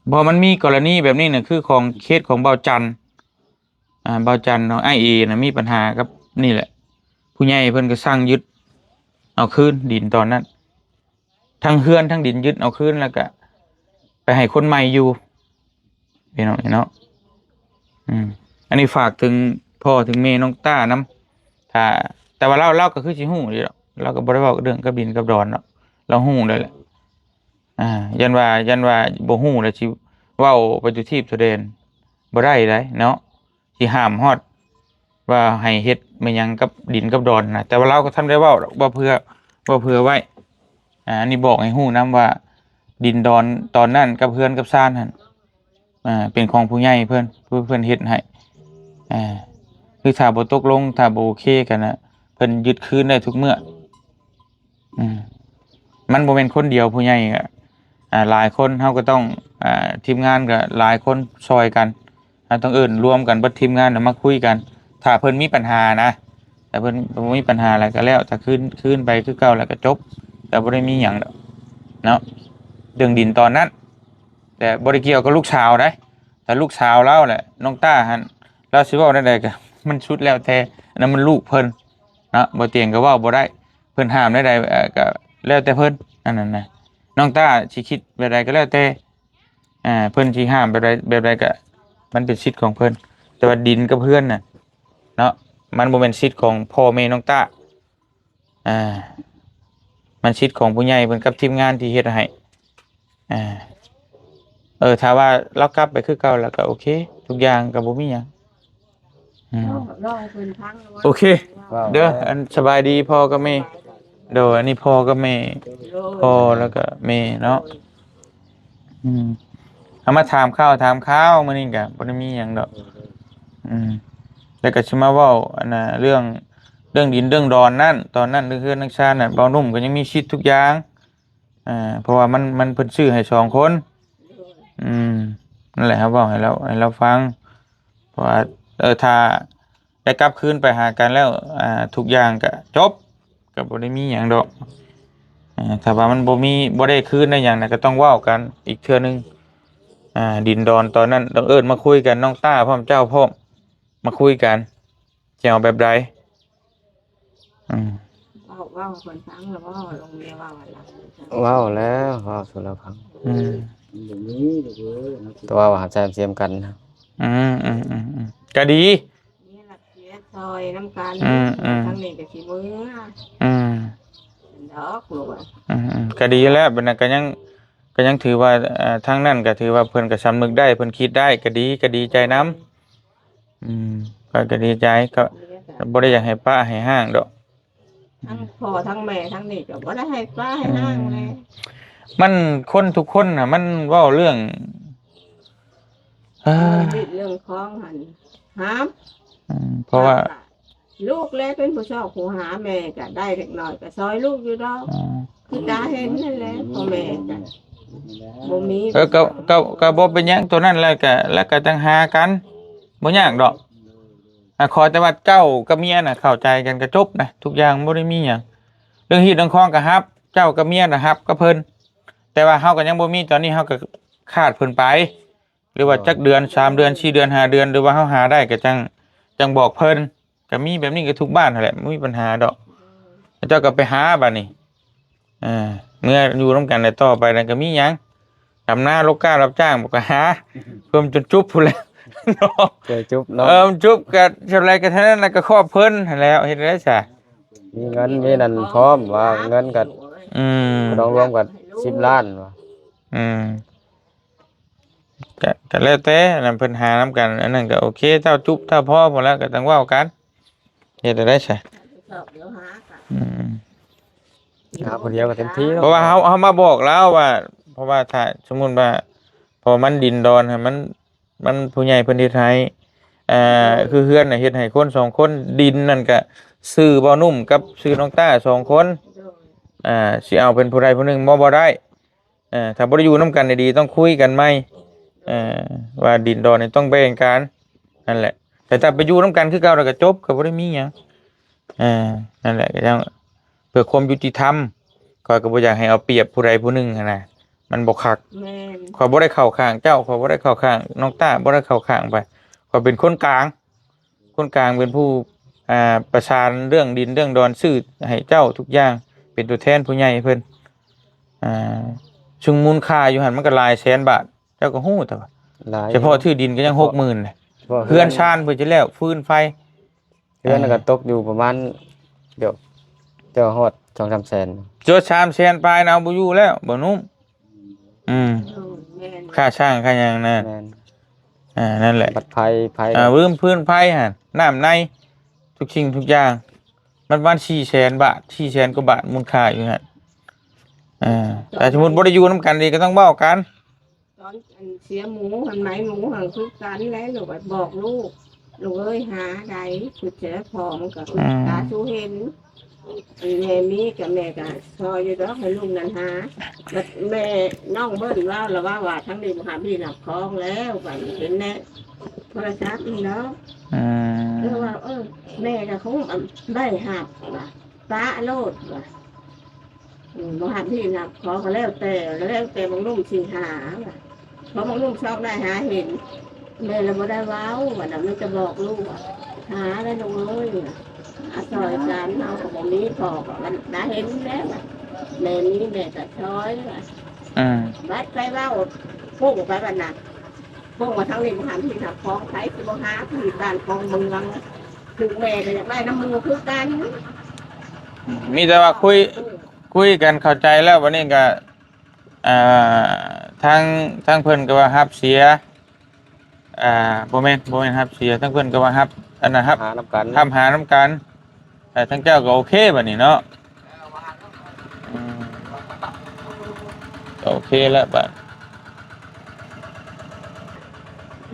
ເພາະມັນມີກໍລະນີແບບນີ້ນະ ຄືຂອງເຄສຂອງບ່າວຈັນ ອ່າ ບ່າວຈັນເນາະ ອ້າຍເອນະ ມີບັນຫາກັບນີ້ແຫຼະ ຜູ້ໃຫຍ່ເພິ່ນກໍສັ່ງຍຶດເອົາຄືນດິນຕອນນັ້ນ ທັງເຮືອນທັງດິນຍຶດເອົາຄືນ ແລ້ວກະໄປໃຫ້ຄົນໃໝ່ຢູ່ ພີ່ນ້ອງເນາະ ອືມ ອັນນີ້ຝາກເຖິງພໍ່ເຖິງແມ່ນ້ອງຕ້ານຳ ຖ້າ ແຕ່ວ່າລາວ ລາວກໍຄືຊິຮູ້ຢູ່ດອກ ລາວກໍບໍ່ໄດ້ເວົ້າເລື່ອງກັບດິນກັບດອນດອກ ລາວຮູ້ແລ້ວແຫຼະ ອ່າ ຢ້ານວ່າ ຢ້ານວ່າບໍ່ຮູ້ແລ້ວຊິເວົ້າໄປທົ່ວທີບທົ່ວແດນ ບໍ່ໄດ້ໃດເນາະ ຊິຫ້າມຮອດວ່າໃຫ້ເຮັດແມ່ນຫຍັງກັບດິນກັບດອນນະ ແຕ່ວ່າລາວກໍທັນໄດ້ເວົ້າດອກ ເວົ້າເພື່ອ ເວົ້າເພື່ອໄວ້ ອ່າ ອັນນີ້ບອກໃຫ້ຮູ້ນຳວ່າ ດິນດອນຕອນນັ້ນກັບເຮືອນກັບຊານຫັ້ນ ອ່າ ເປັນຂອງຜູ້ໃຫຍ່ເພິ່ນ ຜູ້ເພິ່ນເຮັດໃຫ້ ອ່າ ຄືຖ້າບໍ່ຕົກລົງ ຖ້າບໍ່ໂອເຄກັນນະ ເພິ່ນຍຶດຄືນໄດ້ທຸກເມື່ອ ອືມ ມັນບໍ່ແມ່ນຄົນດຽວ ຜູ້ໃຫຍ່ກໍ ອ່າ ຫຼາຍຄົນ ເຮົາກໍຕ້ອງ ອ່າ ທີມງານກໍຫຼາຍຄົນຊ່ອຍກັນ ເຮົາຕ້ອງເອີ້ນລວມກັນເບິດທີມງານ ແລ້ວມາຄຸຍກັນ ຖ້າເພິ່ນມີບັນຫານະ ຖ້າເພິ່ນບໍ່ມີບັນຫາແລ້ວກໍແລ້ວ ຖ້າຄືນ ຄືນໄປຄືເກົ່າແລ້ວກໍຈົບ ກໍບໍ່ໄດ້ມີຫຍັງດອກເນາະ ເລື່ອງດິນຕອນນັ້ນ ແຕ່ບໍ່ໄດ້ກ່ຽວກັບລູກສາວໃດ ຖ້າລູກສາວລາວແຫຼະ ນ້ອງຕ້າຫັ້ນ ລາວຊິເວົ້າແນວໃດກໍ ມັນສຸດແລ້ວແຕ່ ອັນນັ້ນມັນລູກເພິ່ນເນາະ ບໍ່ຕຽງກໍເວົ້າບໍ່ໄດ້ ເພິ່ນຫ້າມແນວໃດ ເອີ ກໍແລ້ວແຕ່ເພິ່ນ ອັນນັ້ນນະ ນ້ອງຕ້າຊິຄິດແບບໃດກໍແລ້ວແຕ່ ອ່າ ເພິ່ນຊິຫ້າມແບບໃດ ແບບໃດກໍ ມັນເປັນສິດຂອງເພິ່ນ ແຕ່ວ່າດິນກັບເຮືອນນະເນາະ ມັນບໍ່ແມ່ນສິດຂອງພໍ່ແມ່ນ້ອງຕ້າ ອ່າ ມັນສິດຂອງຜູ້ໃຫຍ່ເພິ່ນກັບທີມງານທີ່ເຮັດໃຫ້ ອ່າ ເອີ ຖ້າວ່າລາວກັບໄປຄືເກົ່າແລ້ວກໍໂອເຄ ທຸກຢ່າງກໍບໍ່ມີຫຍັງ ອືມ ເວົ້າ ເລົ່າໃຫ້ເພິ່ນຟັງແລ້ວວ່າ ໂອເຄ ເວົ້າ ເດີ ແລ້ວ ອັນ ສະບາຍດີພໍ່ກັບແມ່ ໂດຍ ອັນນີ້ພໍ່ກັບແມ່ ໂດຍ ພໍ່ແລ້ວກໍແມ່ເນາະ ອືມ ເ າມາຖາມຂ່າວຖາມຄາວ ມື້ນີ້ກໍບໍ່ໄດ້ມີຫຍັງດອກ. ອືມ ແລ້ວກໍຊິມາເວົ້າອັນນ່າ ເລື່ອງ ເລື່ອງດິນເລື່ອງດອນນັ້ນ ຕອນນັ້ນເລື່ອງເຮືອນເລື່ອງຊານນັ້ນ ເບົາໜຸ່ມກໍຍັງມີສິດທຸກຢ່າງ ອ່າ ເພາະວ່າມັນ ມັນ ເພິ່ນຊື້ໃຫ້ສອງຄົນ. ອືມ ນັ້ນແຫຼະ ເຮົາເວົ້າໃຫ້ລາວ ໃຫ້ລາວຟັງ ເພາະວ່າ ເອີ ຖ້າໄດ້ກັບຄືນໄປຫາກັນແລ້ວ ອ່າ ທຸກຢ່າງກະຈົບ ກະບໍ່ໄດ້ມີຫຍັງດອກ. ເອີ ຖ້າວ່າມັນບໍ່ມີ ບໍ່ໄດ້ຄືນໄດ້ຫຍັງນະ ກະຕ້ອງເວົ້າກັນອີກເທື່ອໜຶ່ງ. ອ່າ ດິນດອນຕອນນັ້ນຕ້ອງເອີ້ນມາຄຸຍກັນ ນ້ອງຕ້າພ້ອມ ເຈົ້າພ້ອມ ມາຄຸຍກັນ ຈະເອົາແບບໃດ? ອືມ ເວົ້າ ເວົ້າໃຫ້ເພິ່ນຟັງແລ້ວບໍ່? ລົງເມຍເວົ້າໃຫ້ລາວ ເວົ້າແລ້ວ ເວົ້າສູ່ລາວຟັງ. ອືມ ແຕ່ວ່າວ່າໃຈສຽມກັນ. ອືມ ອືມ ອືມ ອືມ ກະດີ ນີ້ລະເສຍຊ່ອຍນຳກັນ. ອືມ ອືມ ທາງນີ້ກະຊິເມືອ. ອືມ ດອກລູກ. ອືມ ອືມ ກະດີແລ້ວ ບັດນັ້ນກະຍັງ ກະຍັງຖືວ່າ ເອີ ທາງນັ້ນກະຖືວ່າເພິ່ນກະສຳນຶກໄດ້ ເພິ່ນຄິດໄດ້ ກະດີ ກະດີໃຈນຳ. ອືມ ຂ້ອຍກໍດີໃຈ ກໍບໍ່ໄດ້ຢາກໃຫ້ປະໃຫ້ຮ້າງດອກ. ທັງພໍ່ທັງແມ່ທາງນີ້ກໍບໍ່ໄດ້ໃຫ້ປະໃຫ້ຮ້າງແຫຼະ. ອືມ ມັນຄົນທຸກຄົນນະ ມັນເວົ້າເລື່ອງ ເອີ ເລື່ອງຂອງຫັ້ນຫາມ. ອືມ ເພາະວ່າ ລູກແລເປັນຜູ້ຊອກຜູ້ຫາ ແມ່ກໍໄດ້ເລັກນ້ອຍກໍຊ່ອຍລູກຢູ່ດອກ. ອືມ ຄືຕາເຫັນນັ້ນແຫຼະ ພໍ່ແມ່ກໍບໍ່ມີ. ເອີ ກໍ ກໍ ກໍບໍ່ເປັນຫຍັງ ໂຕນັ້ນແລ້ວກໍ ແລ້ວກໍຈັ່ງຫາກັນ ບໍ່ຍາກດອກ. ອ່າ ຂໍແຕ່ວ່າເຈົ້າກັບເມຍນະເຂົ້າໃຈກັນກະຈົບນະ ທຸກຢ່າງບໍ່ໄດ້ມີຫຍັງ. ເລື່ອງຮີດເລື່ອງຄອງກະຮັບ ເຈົ້າກັບເມຍນະຮັບກັບເພິ່ນ ແຕ່ວ່າເຮົາກໍຍັງບໍ່ມີ ຕອນນີ້ເຮົາກໍຂາດເພິ່ນໄປ ຫຼືວ່າຈັກເດືອນ ສາມເດືອນ ສີ່ເດືອນ ຫ້າເດືອນ ຫຼືວ່າເຮົາຫາໄດ້ກໍຈັ່ງ ຈັ່ງບອກເພິ່ນ. ກໍມີແບບນີ້ກັບທຸກບ້ານຫັ້ນແຫຼະ ບໍ່ມີບັນຫາດອກ. ເຈົ້າກໍໄປຫາບາດນີ້ ເອີ ເມື່ອຢູ່ນຳກັນແລ້ວຕໍ່ໄປນັ້ນກໍມີຫຍັງ ດຳນາ ລົກກ້າ ຮັບຈ້າງ ບໍ່ກໍຫາ ເພິ່ນຈົນຈຸບພຸ້ນແຫຼະເນາະ. ເອີ ຈຸບເນາະ ເອີ ມັນຈຸບກໍສ່ຳໃດກໍເທົ່ານັ້ນ ແລ້ວກໍຄອບເພິ່ນຫັ້ນແຫຼະ ເຮັດໄດ້ຊະ. ມີເງິນມີນັ້ນພ້ອມ ວ່າເງິນກໍ ອືມ ລວມກັນສິບລ້ານວ່າ. ອືມ ກະ ກະແລ້ວແຕ່ ອັນນັ້ນເພິ່ນຫານຳກັນ ອັນນັ້ນກະໂອເຄ ເທົ່າຈຸບເທົ່າພໍພຸ້ນແຫຼະ ກະຈັ່ງເວົ້າກັນ ເຮັດແນວໃດຊະ. ອືມ ຫາຜູ້ດຽວກໍເຕັມທີ່ເນາະ ເພາະວ່າເຮົາ ເຮົາມາບອກລາວວ່າ ເພາະວ່າຖ້າສົມມຸດວ່າ ເພາະມັນດິນດອນຫັ້ນ ມັນ ມັນຜູ້ໃຫຍ່ເພິ່ນເຮັດໃຫ້ ອ່າ ຄືເຮືອນນະເຮັດໃຫ້ຄົນສອງຄົນ ດິນນັ້ນກະຊື່ເບົາໜຸ່ມກັບຊື່ນ້ອງຕ້າສອງຄົນ ອ່າ ຊິເອົາເປັນຜູ້ໃດຜູ້ໜຶ່ງບໍ່ ບໍ່ໄດ້. ເອີ ຖ້າບໍ່ໄດ້ຢູ່ນຳກັນດີໆ ຕ້ອງຄຸຍກັນໃໝ່ ເອີ ວ່າດິນດອນນີ້ຕ້ອງແບ່ງກັນ ນັ້ນແຫຼະ. ແຕ່ຖ້າໄປຢູ່ນຳກັນຄືເກົ່າແລ້ວກໍຈົບ ກໍບໍ່ໄດ້ມີຫຍັງ. ເອີ ນັ້ນແຫຼະ ກໍຍັງເພື່ອຄວາມຍຸຕິທຳ ຂ້ອຍກໍບໍ່ຢາກໃຫ້ເອົາປຽບຜູ້ໃດຜູ້ໜຶ່ງຫັ້ນນະ ມັນບໍ່ຄັກ. ແມ່ນ ຂ້ອຍບໍ່ໄດ້ເຂົ້າຂ້າງເຈົ້າ ຂ້ອຍບໍ່ໄດ້ເຂົ້າຂ້າງນ້ອງຕ້າ ບໍ່ໄດ້ເຂົ້າຂ້າງໃຜ ຂ້ອຍເປັນຄົນກາງ. ຄົນກາງເປັນຜູ້ ອ່າ ປະສານເລື່ອງດິນເລື່ອງດອນ ຊື້ໃຫ້ເຈົ້າທຸກຢ່າງ ເປັນຕົວແທນຜູ້ໃຫຍ່ເພິ່ນ. ອ່າ ຊຶ່ງມູນຄ່າຢູ່ຫັ້ນມັນກໍຫຼາຍແສນບາດ ເຈົ້າກໍຮູ້ ແຕ່ວ່າ ຫຼາຍ ສະເພາະທີ່ດິນກໍຍັງຫົກໝື່ນເລີຍ ສະເພາະເຮືອນ ເຮືອນຊານເພິ່ນຈະແລ້ວ ຟືນໄຟ ເຮືອນກໍຕົກຢູ່ປະມານ ດຽວ ເຈົ້າຮອດສອງສາມແສນ ຈົນສາມແສນປາຍນະ ເອົາບໍ່ຢູ່ແລ້ວ ບໍ່ນຸ້ມ. ອືມ ໂດຍ ແມ່ນ ຄ່າສ້າງຄ່າຫຍັງນະ ແມ່ນ ອ່າ ນັ້ນແຫຼະ ບັດໄຟ ໄຟ ອ່າ ວືມພື້ນໄຟຫັ້ນ ນ້ຳໃນ ທຸກສິ່ງທຸກຢ່າງ ມັນປະມານສີ່ແສນບາດ ສີ່ແສນກວ່າບາດ ມູນຄ່າຢູ່ຫັ້ນ. ອ່າ ຖ້າສົມມຸດບໍ່ໄດ້ຢູ່ນຳກັນອີກ ກໍຕ້ອງເວົ້າກັນ. ຕອນອັນເສຍໝູຫັ້ນ ໄໝໝູຫັ້ນຄືກັນແຫຼະ ລູກ ບອກລູກ ລູກເອີຍ ຫາໄດ໋ ຄືຈະໄດ້ ພໍ່ມັນກໍຄື ອືມ ຕາຊູເຫັນ ອັນແມ່ມີກໍແມ່ກໍຊ່ອຍຢູ່ດອກ ໃຫ້ລູກນັ້ນຫາ. ບັດແມ່ນ້ອງເບິ່ນເວົ້າລະວ່າ ວ່າທາງນີ້ບໍ່ຮັບຮີບຮັບຄອງແລ້ວ ບັດເຫັນໃນໂທລະສັບນີ້ເນາະ. ອືມ ເອີ ວ່າ ເອີ ແມ່ກໍຄົງ ອັນ ໄດ້ຮັບວ່າ ປະໂລດວ່າ ອືມ ບໍ່ຮັບຮີບຮັບຄອງກໍແລ້ວແຕ່ ແລ້ວແຕ່ບັກໜຸ່ມຊິຫາ. ເພາະບັກໜຸ່ມຊອກໄດ້ຫາເຫັນ ແມ່ລະບໍ່ໄດ້ເວົ້າ ອັນນັ້ນມີແຕ່ບອກລູກວ່າ ຫາໄດ້ລູກເອີຍ ຫາຊ່ອຍກັນ ເຮົາກໍບໍ່ມີ ພໍ່ກໍໄດ້ເຫັນແລ້ວ ແມ່ມີແມ່ກໍຊ່ອຍວ່າ. ອືມ ບັດໄປເວົ້າ ປຸ້ງໄປບັດນັ້ນ ປົງວ່າທາງນີ້ບໍ່ຫາທີ່ຫາຂອງ ໃຜຊິບໍ່ຫາທີ່ບ້ານຂອງເມືອງ ຄືແມ່ກໍຢາກໄດ້ນຳໝູ່ຄືກັນ. ມີແຕ່ວ່າຄຸຍ ຄຸຍກັນເຂົ້າໃຈແລ້ວ ບັດນີ້ກໍ ອ່າ ທາງ ທາງເພິ່ນກໍວ່າຮັບເສຍ ອ່າ ບໍ່ແມ່ນ ບໍ່ແມ່ນຮັບເສຍ ທາງເພິ່ນກໍວ່າຮັບ ອັນນັ້ນ ຮັບ ຫານຳກັນ ຮັບຫານຳກັນ. ແຕ່ທາງເຈົ້າກໍໂອເຄບັດນີ້ເນາະ. ອືມ ກໍໂອເຄແລ້ວບັດ.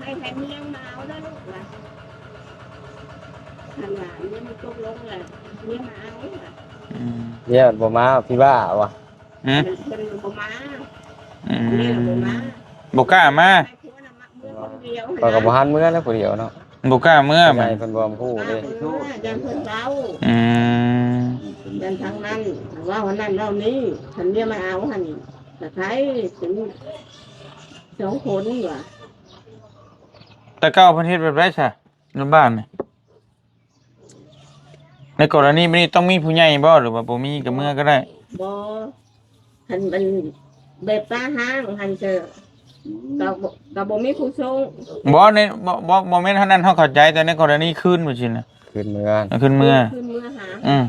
ໃຫ້ເມຍມາເອົາເດີລູກວ່າ ຄັນວ່າເມຍບໍ່ຕົກລົງລະເມຍມາເອົາວ່າ ອືມ ເມຍບໍ່ມາ ພີ່ບ້າວ່າ ຫື ເພິ່ນບໍ່ມາ ອືມ ເມຍບໍ່ມາ ບໍ່ກ້າມາ ໃຫ້ຜົວນະມາເມືອຄົນດຽວ ຂ້ອຍກໍບໍ່ຫັນເມືອແລ້ວຜູ້ດຽວເນາະ ບໍ່ກ້າເມືອ ຜູ້ໃຫຍ່ເພິ່ນບໍ່ຮູ້ເດ້ ຢ້ານເພິ່ນເວົ້າ ອືມ ຢ້ານທາງນັ້ນເວົ້າອັນນັ້ນເວົ້ານີ້ ຄັນເມຍມາເອົາຫັ້ນ ກະໄຄເປັນສອງຄົນວ່າ ແຕ່ເກົ່າເພິ່ນເຮັດແບບໃດຊະ ຢູ່ບ້ານນີ້? ໃນກໍລະນີແບບນີ້ຕ້ອງມີຜູ້ໃຫຍ່ບໍ່ ຫຼືວ່າບໍ່ມີກໍເມືອກໍໄດ້? ບໍ່ ຄັນມັນແບບປ່າຮ້າງຫັ້ນເຊີ ກໍບໍ່ ກໍບໍ່ມີຜູ້ຊົງ. ບໍ່ ໃນ ບໍ່ ບໍ່ ບໍ່ແມ່ນເທົ່ານັ້ນ ເຮົາເຂົ້າໃຈ ແຕ່ໃນກໍລະນີຄືນ ແບບຊີ້ນະ ຄືນເມືອ ຄືນເມືອ ຄືນເມືອຫາ ອືມ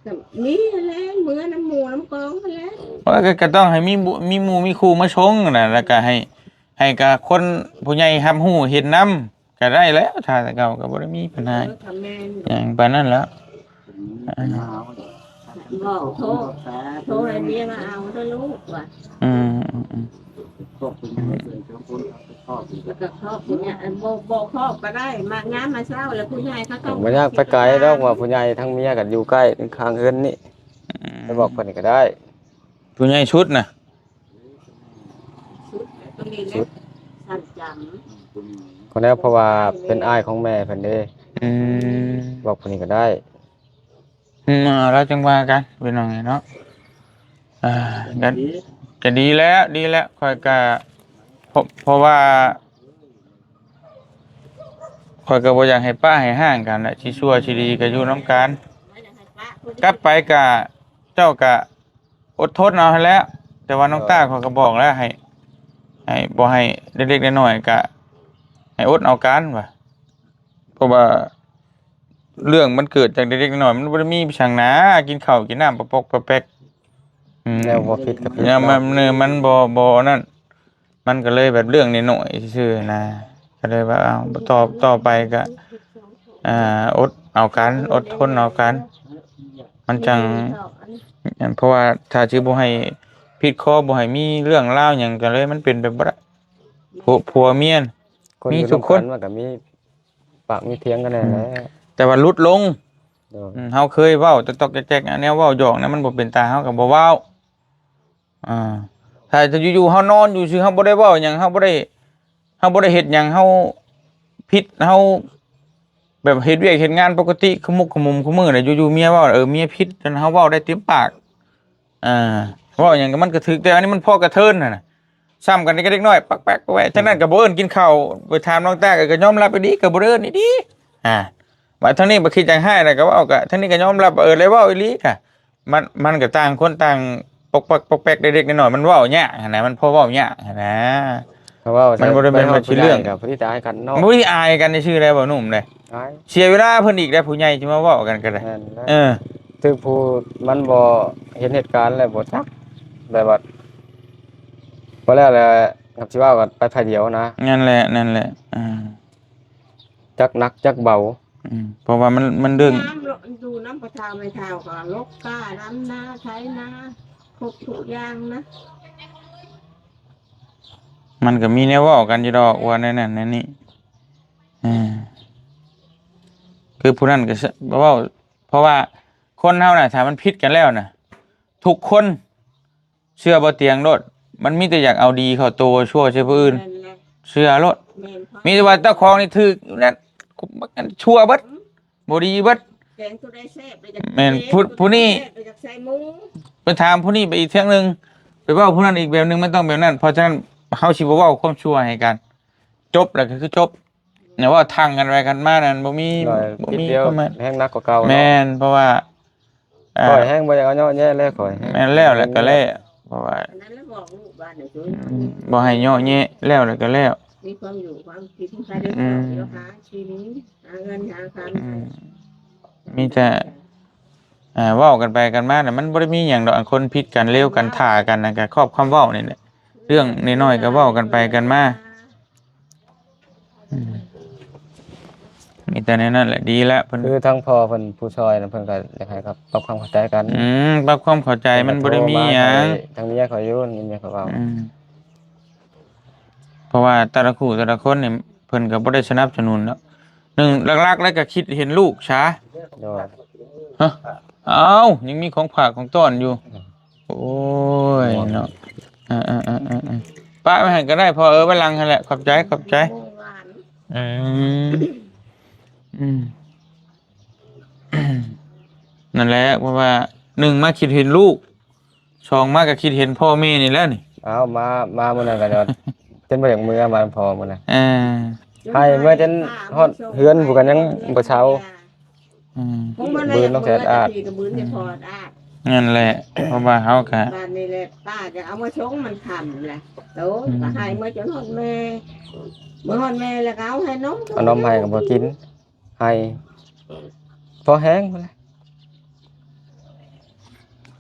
ກໍມີຫັ້ນແຫຼະ ເມືອນຳໝູ່ນຳກອງຫັ້ນແຫຼະ. ໂອ້ຍ ກໍ ກໍຕ້ອງໃຫ້ມີໝູ່ ມີໝູ່ມີຄູ່ມາຊົງນະ ແລ້ວກໍໃຫ້ ໃຫ້ກັບຄົນຜູ້ໃຫຍ່ຮັບຮູ້ເຫັນນຳກໍໄດ້ແລ້ວ ຖ້າແຕ່ເກົ່າກໍບໍ່ໄດ້ມີບັນຫາ ເອີ ກໍແມ່ນຢູ່ ຫຍັງປານນັ້ນແລ້ວ. ເວົ້າໂທ ໂທໃຫ້ເມຍມາເອົາເດີລູກວ່າ ອືມ ອືມ ແລ້ວກໍຄອບຜູ້ໃຫຍ່ ບໍ່ ບໍ່ຄອບກໍໄດ້ ມາຍາມມາເຊົ້າແລ້ວຜູ້ໃຫຍ່ເຂົາຕ້ອງ ບໍ່ຢາກໄປໄກດອກວ່າຜູ້ໃຫຍ່ ທັງເມຍກໍຢູ່ໃກ້ຂ້າງເຮືອນນີ້ ອືມ ໄປບອກເພິ່ນກໍໄດ້ ຜູ້ໃຫຍ່ສຸດນະ ສຸດ ຕົວນີ້ແຫຼະ ສຸດ ສັນຈຳ ກໍແລ້ວ ເພາະວ່າເປັນອ້າຍຂອງແມ່ເພິ່ນເດ້ ອືມ ບອກຜູ້ນີ້ກໍໄດ້ ອືມ ເອົາລະຈັ່ງວ່າກັນ ພີ່ນ້ອງເອີຍເນາະ ອ່າ ກໍ ກໍດີແລ້ວ ດີແລ້ວ ຂ້ອຍກໍ ເພາະ ເພາະວ່າ ຂ້ອຍກໍບໍ່ຢາກໃຫ້ປະໃຫ້ຮ້າງກັນແຫຼະ ຊິຊົ່ວຊິດີກໍຢູ່ນຳກັນ ກັບໄປກໍ ເຈົ້າກໍ ອົດທົນເອົາຫັ້ນແຫຼະ ແຕ່ວ່ານ້ອງ ເອີ ຕ້າຂ້ອຍກໍບອກແລ້ວ ໃຫ້ ໃຫ້ ບໍ່ໃຫ້ເລັກໆນ້ອຍໆ ກະໃຫ້ອົດເອົາກັນວ່າ ເພາະວ່າເລື່ອງມັນເກີດຈາກເລັກໆນ້ອຍໆ ມັນບໍ່ໄດ້ມີຫຍັງນາ ກິນເຂົ້າກິນນ້ຳປະປົກປະແປັກ ອືມ ແນວບໍ່ຜິດກໍຜິດ ແນວມັນ ເນາະ ມັນບໍ່ ບໍ່ນັ້ນ ມັນກໍເລີຍແບບເລື່ອງນ້ອຍໆຊື່ໆນະ ກໍເລີຍວ່າ ເອົາ ຕໍ່ ຕໍ່ໄປກໍ ອ່າ ອົດເອົາກັນ ອົດທົນເອົາກັນ ມັນຈັ່ງ ເພາະວ່າຖ້າຊິບໍ່ໃຫ້ຜິດຄໍ ບໍ່ໃຫ້ມີເລື່ອງລາວຫຍັງ ກໍເລີຍມັນເປັນໄປບໍ່ໄດ້ ຜົວ ຜົວເມຍ ຄົນ ມີທຸກຄົນ ຢູ່ນຳກັນມັນກໍມີປາກມີຖຽງກັນແດ່ ອືມ ແຫຼະ ແຕ່ວ່າຫຼຸດລົງ ໂດຍ ອືມ ເຮົາເຄີຍເວົ້າຕອກໆແຈກໆ ແນວເວົ້າຫຍອກນະ ມັນບໍ່ເປັນຕາ ເຮົາກໍບໍ່ເວົ້າ ອ່າ ຖ້າຢູ່ໆເຮົານອນຢູ່ຊື່ ເຮົາບໍ່ໄດ້ເວົ້າຫຍັງ ເຮົາບໍ່ໄດ້ ເຮົາບໍ່ໄດ້ເຮັດຫຍັງ ເຮົາຜິດ ເຮົາແບບເຮັດວຽກເຮັດງານປົກກະຕິ ຂະມຸກຂະມຸມ ຂະມືນະ ຢູ່ໆເມຍເວົ້າ ເອີ ເມຍຜິດ ເຮົາເວົ້າໄດ້ເຕັມປາກ ອ່າ ເວົ້າຫຍັງກໍມັນກໍຖືກ ແຕ່ອັນນີ້ມັນພໍກະເທີນຫັ້ນນະ ຊ້ຳກັນກໍເດັກນ້ອຍ ປັກແປັກແປະ ຈັ່ງນັ້ນກໍບໍ່ເອີ້ນກິນເຂົ້າ ໄປຖາມນ້ອງຕາກໍຍອມຮັບອີ່ຫຼີ ກໍບໍ່ໄດ້ເອີ້ນອີ່ຫຼີ ອ່າ ບາດທາງນີ້ບໍ່ຄິດຫຍັງຮ້າຍ ແລ້ວກໍເວົ້າ ກໍທາງນີ້ກໍຍອມຮັບວ່າ ເອີ ໄດ້ເວົ້າອີ່ຫຼີ ກະ ມັນ ມັນກໍຕ່າງຄົນຕ່າງປົກປັກປົກແປັກ ເດັກໆນ້ອຍໆ ມັນເວົ້າຍາກຫັ້ນນະ ມັນພໍເວົ້າຍາກຫັ້ນນະ ຖ້າເວົ້າ ມັນບໍ່ໄດ້ແມ່ນວ່າຊິເລື່ອງ ໃສ່ໄປຮອດຜູ້ໃຫຍ່ກໍບໍ່ໄດ້ອາຍກັນເນາະ ບໍ່ໄດ້ອາຍກັນຊື່ໃດ ເວົ້າໜຸ່ມເດ້ ອາຍ ເສຍເວລາເພິ່ນອີກໄດ໋ ຜູ້ໃຫຍ່ຊິມາເວົ້າກັນກໍໄດ້ ແມ່ນແລ້ວ ເອີ ຖືກຜູ້ມັນບໍ່ເຫັນເຫດການແລ້ວບໍ່ຈັກ ແບບວ່າ ບໍ່ແລ້ວແຫຼະ ກັບຊິເວົ້າກັນໄປຝ່າຍດຽວນະ ນັ້ນແຫຼະ ນັ້ນແຫຼະ ອ່າ ຈັກໜັກຈັກເບົາ ອືມ ເພາະວ່າມັນ ມັນເລື່ອງ ຍາມຢູ່ນຳພໍ່ເຖົ້າແມ່ເຖົ້າກໍລົກກ້າ ດຳນາ ໄຖນາ ຄົບທຸກຢ່າງນະ ມັນກໍມີແນວເວົ້າກັນຢູ່ດອກວ່າແນວນັ້ນແນວນີ້ ເອີ ຄືຜູ້ນັ້ນກໍເວົ້າ ເພາະວ່າຄົນເຮົານະ ຖ້າມັນຜິດກັນແລ້ວນະ ທຸກຄົນ ເຊື່ອບໍ່ຕຽງໂລດ ມັນມີແຕ່ຢາກເອົາດີເຂົ້າໂຕ ຊົ່ວໃສ່ຜູ້ອື່ນ ແມ່ນແຫຼະ ເຊື່ອໂລດ ແມ່ນ ມີແຕ່ວ່າເຈົ້າຂອງນີ້ຖືກຢູ່ນັ້ນ ຊົ່ວເບິດ ອືມ ບໍ່ດີເບິດ ແກງຕົວໃດແຊບກໍຢາກ ແມ່ນ ເປັນ ຜູ້ ຜູ້ນີ້ ແຊບກໍຢາກໃສ່ໝູ ໄປຖາມຜູ້ນີ້ໄປອີກເທື່ອໜຶ່ງ ໄປເວົ້າຜູ້ນັ້ນອີກແບບໜຶ່ງ ມັນຕ້ອງແບບນັ້ນ ເພາະສະນັ້ນເຮົາຊິບໍ່ເວົ້າຄວາມຊົ່ວໃຫ້ກັນ ຈົບແລ້ວກໍຄືຈົບ ແນວວ່າທັງກັນໄປກັນມານັ້ນບໍ່ມີ ບໍ່ມີຄວາມໝາຍ ແຮງໜັກກວ່າເກົ່າເນາະ ແມ່ນ ເພາະວ່າ ຂ້ອຍແຮງບໍ່ຢາກເອົາເຍາະແຍະແລ້ວ ຂ້ອຍ ແມ່ນ ແລ້ວແຫຼະກໍແລ້ວ ເພາະວ່າ ອັນນັ້ນລະບອກລູກບ້ານໃຫ້ ອືມ ບໍ່ໃຫ້ເຍາະແຍະ ແລ້ວແຫຼະກໍແລ້ວ ມີຄວາມຢູ່ຄວາມກິນ ອືມ ຫາກິນ ຫາເງິນຫາຄຳ ອືມ ມີແຕ່ ເອີ ເວົ້າກັນໄປກັນມານະ ມັນບໍ່ໄດ້ມີຫຍັງດອກ ອັນຄົນຜິດກັນ ເລວກັນ ຖ້າກັນນະ ກໍຂອບຄຳເວົ້ານີ້ແຫຼະ ເລື່ອງນ້ອຍໆກໍເວົ້າກັນໄປກັນມາ ອືມ ມີແຕ່ແນວນັ້ນແຫຼະ ດີແລ້ວ ເພິ່ນ ຄືທາງພໍ່ເພິ່ນຜູ້ຊ່ອຍນະ ເພິ່ນກໍຢາກໃຫ້ປັບຄວາມເຂົ້າໃຈກັນ ອືມ ປັບຄວາມເຂົ້າໃຈ ເພິ່ນກໍ ມັນບໍ່ໄດ້ມີຫຍັງ ໂທມາທາງເມຍຂ້ອຍຢູ່ ເມຍຂ້ອຍເວົ້າ ອືມ ພາະວ່າແຕ່ລະຄູ່ແຕ່ລະຄົນນີ້ເພິ່ນກໍບໍ່ໄດ້ສະໜັບສະໜູນເນາະ. ໜຶ່ງຫຼັກໆ ແລ້ວກໍຄິດເຫັນລູກຊະ. ໂດຍ. ຮະ? ອ້າວ ຍັງມີຂອງຝາກຂອງຕ້ອນຢູ່. ໂອ້ຍເນາະ. ເອີໆໆໆ ປະໄວ້ຫັ້ນກໍໄດ້ພໍ່ເອີຍ ໄວ້ຫຼັງຫັ້ນແຫຼະ. ຂອບໃຈ ຂອບໃຈ. ອືມ ອືມ ນັ້ນແຫຼະ ເພາະວ່າໜຶ່ງມາຄິດເຫັນລູກ ສອງມາກໍຄິດເຫັນພໍ່ແມ່ນີ້ແຫຼະນີ້. ເອົາ ມາ ມາມື້ນັ້ນກໍຈົນບໍ່ຢາກເມືອ ມານຳພໍ່ມື້ນັ້ນ. ເອີ ໃຫ້ເມືອຈົນຮອດເຮືອນພຸ້ນກໍຍັງບໍ່ເຊົາ. ອືມ ຂອງມັນ ບືນລົງແສນອາດ ກໍບືນແຕ່ພໍອາດ. ນັ້ນແຫຼະ ເພາະວ່າເຮົາກະ ບາດນີ້ແຫຼະ ປ້າຈະເອົາມາສົ່ງມັນຄ່ຳແຫຼະ. ໂຕ ອືມ ກໍໃຫ້ເມືອຈົນຮອດແມ່ ເມືອຮອດແມ່ແລ້ວກໍເອົາໃຫ້ນົມ ເອົານົມໃຫ້ກໍບໍ່ກິນ ໃຫ້ພໍແຮງພຸ້ນແຫຼະ.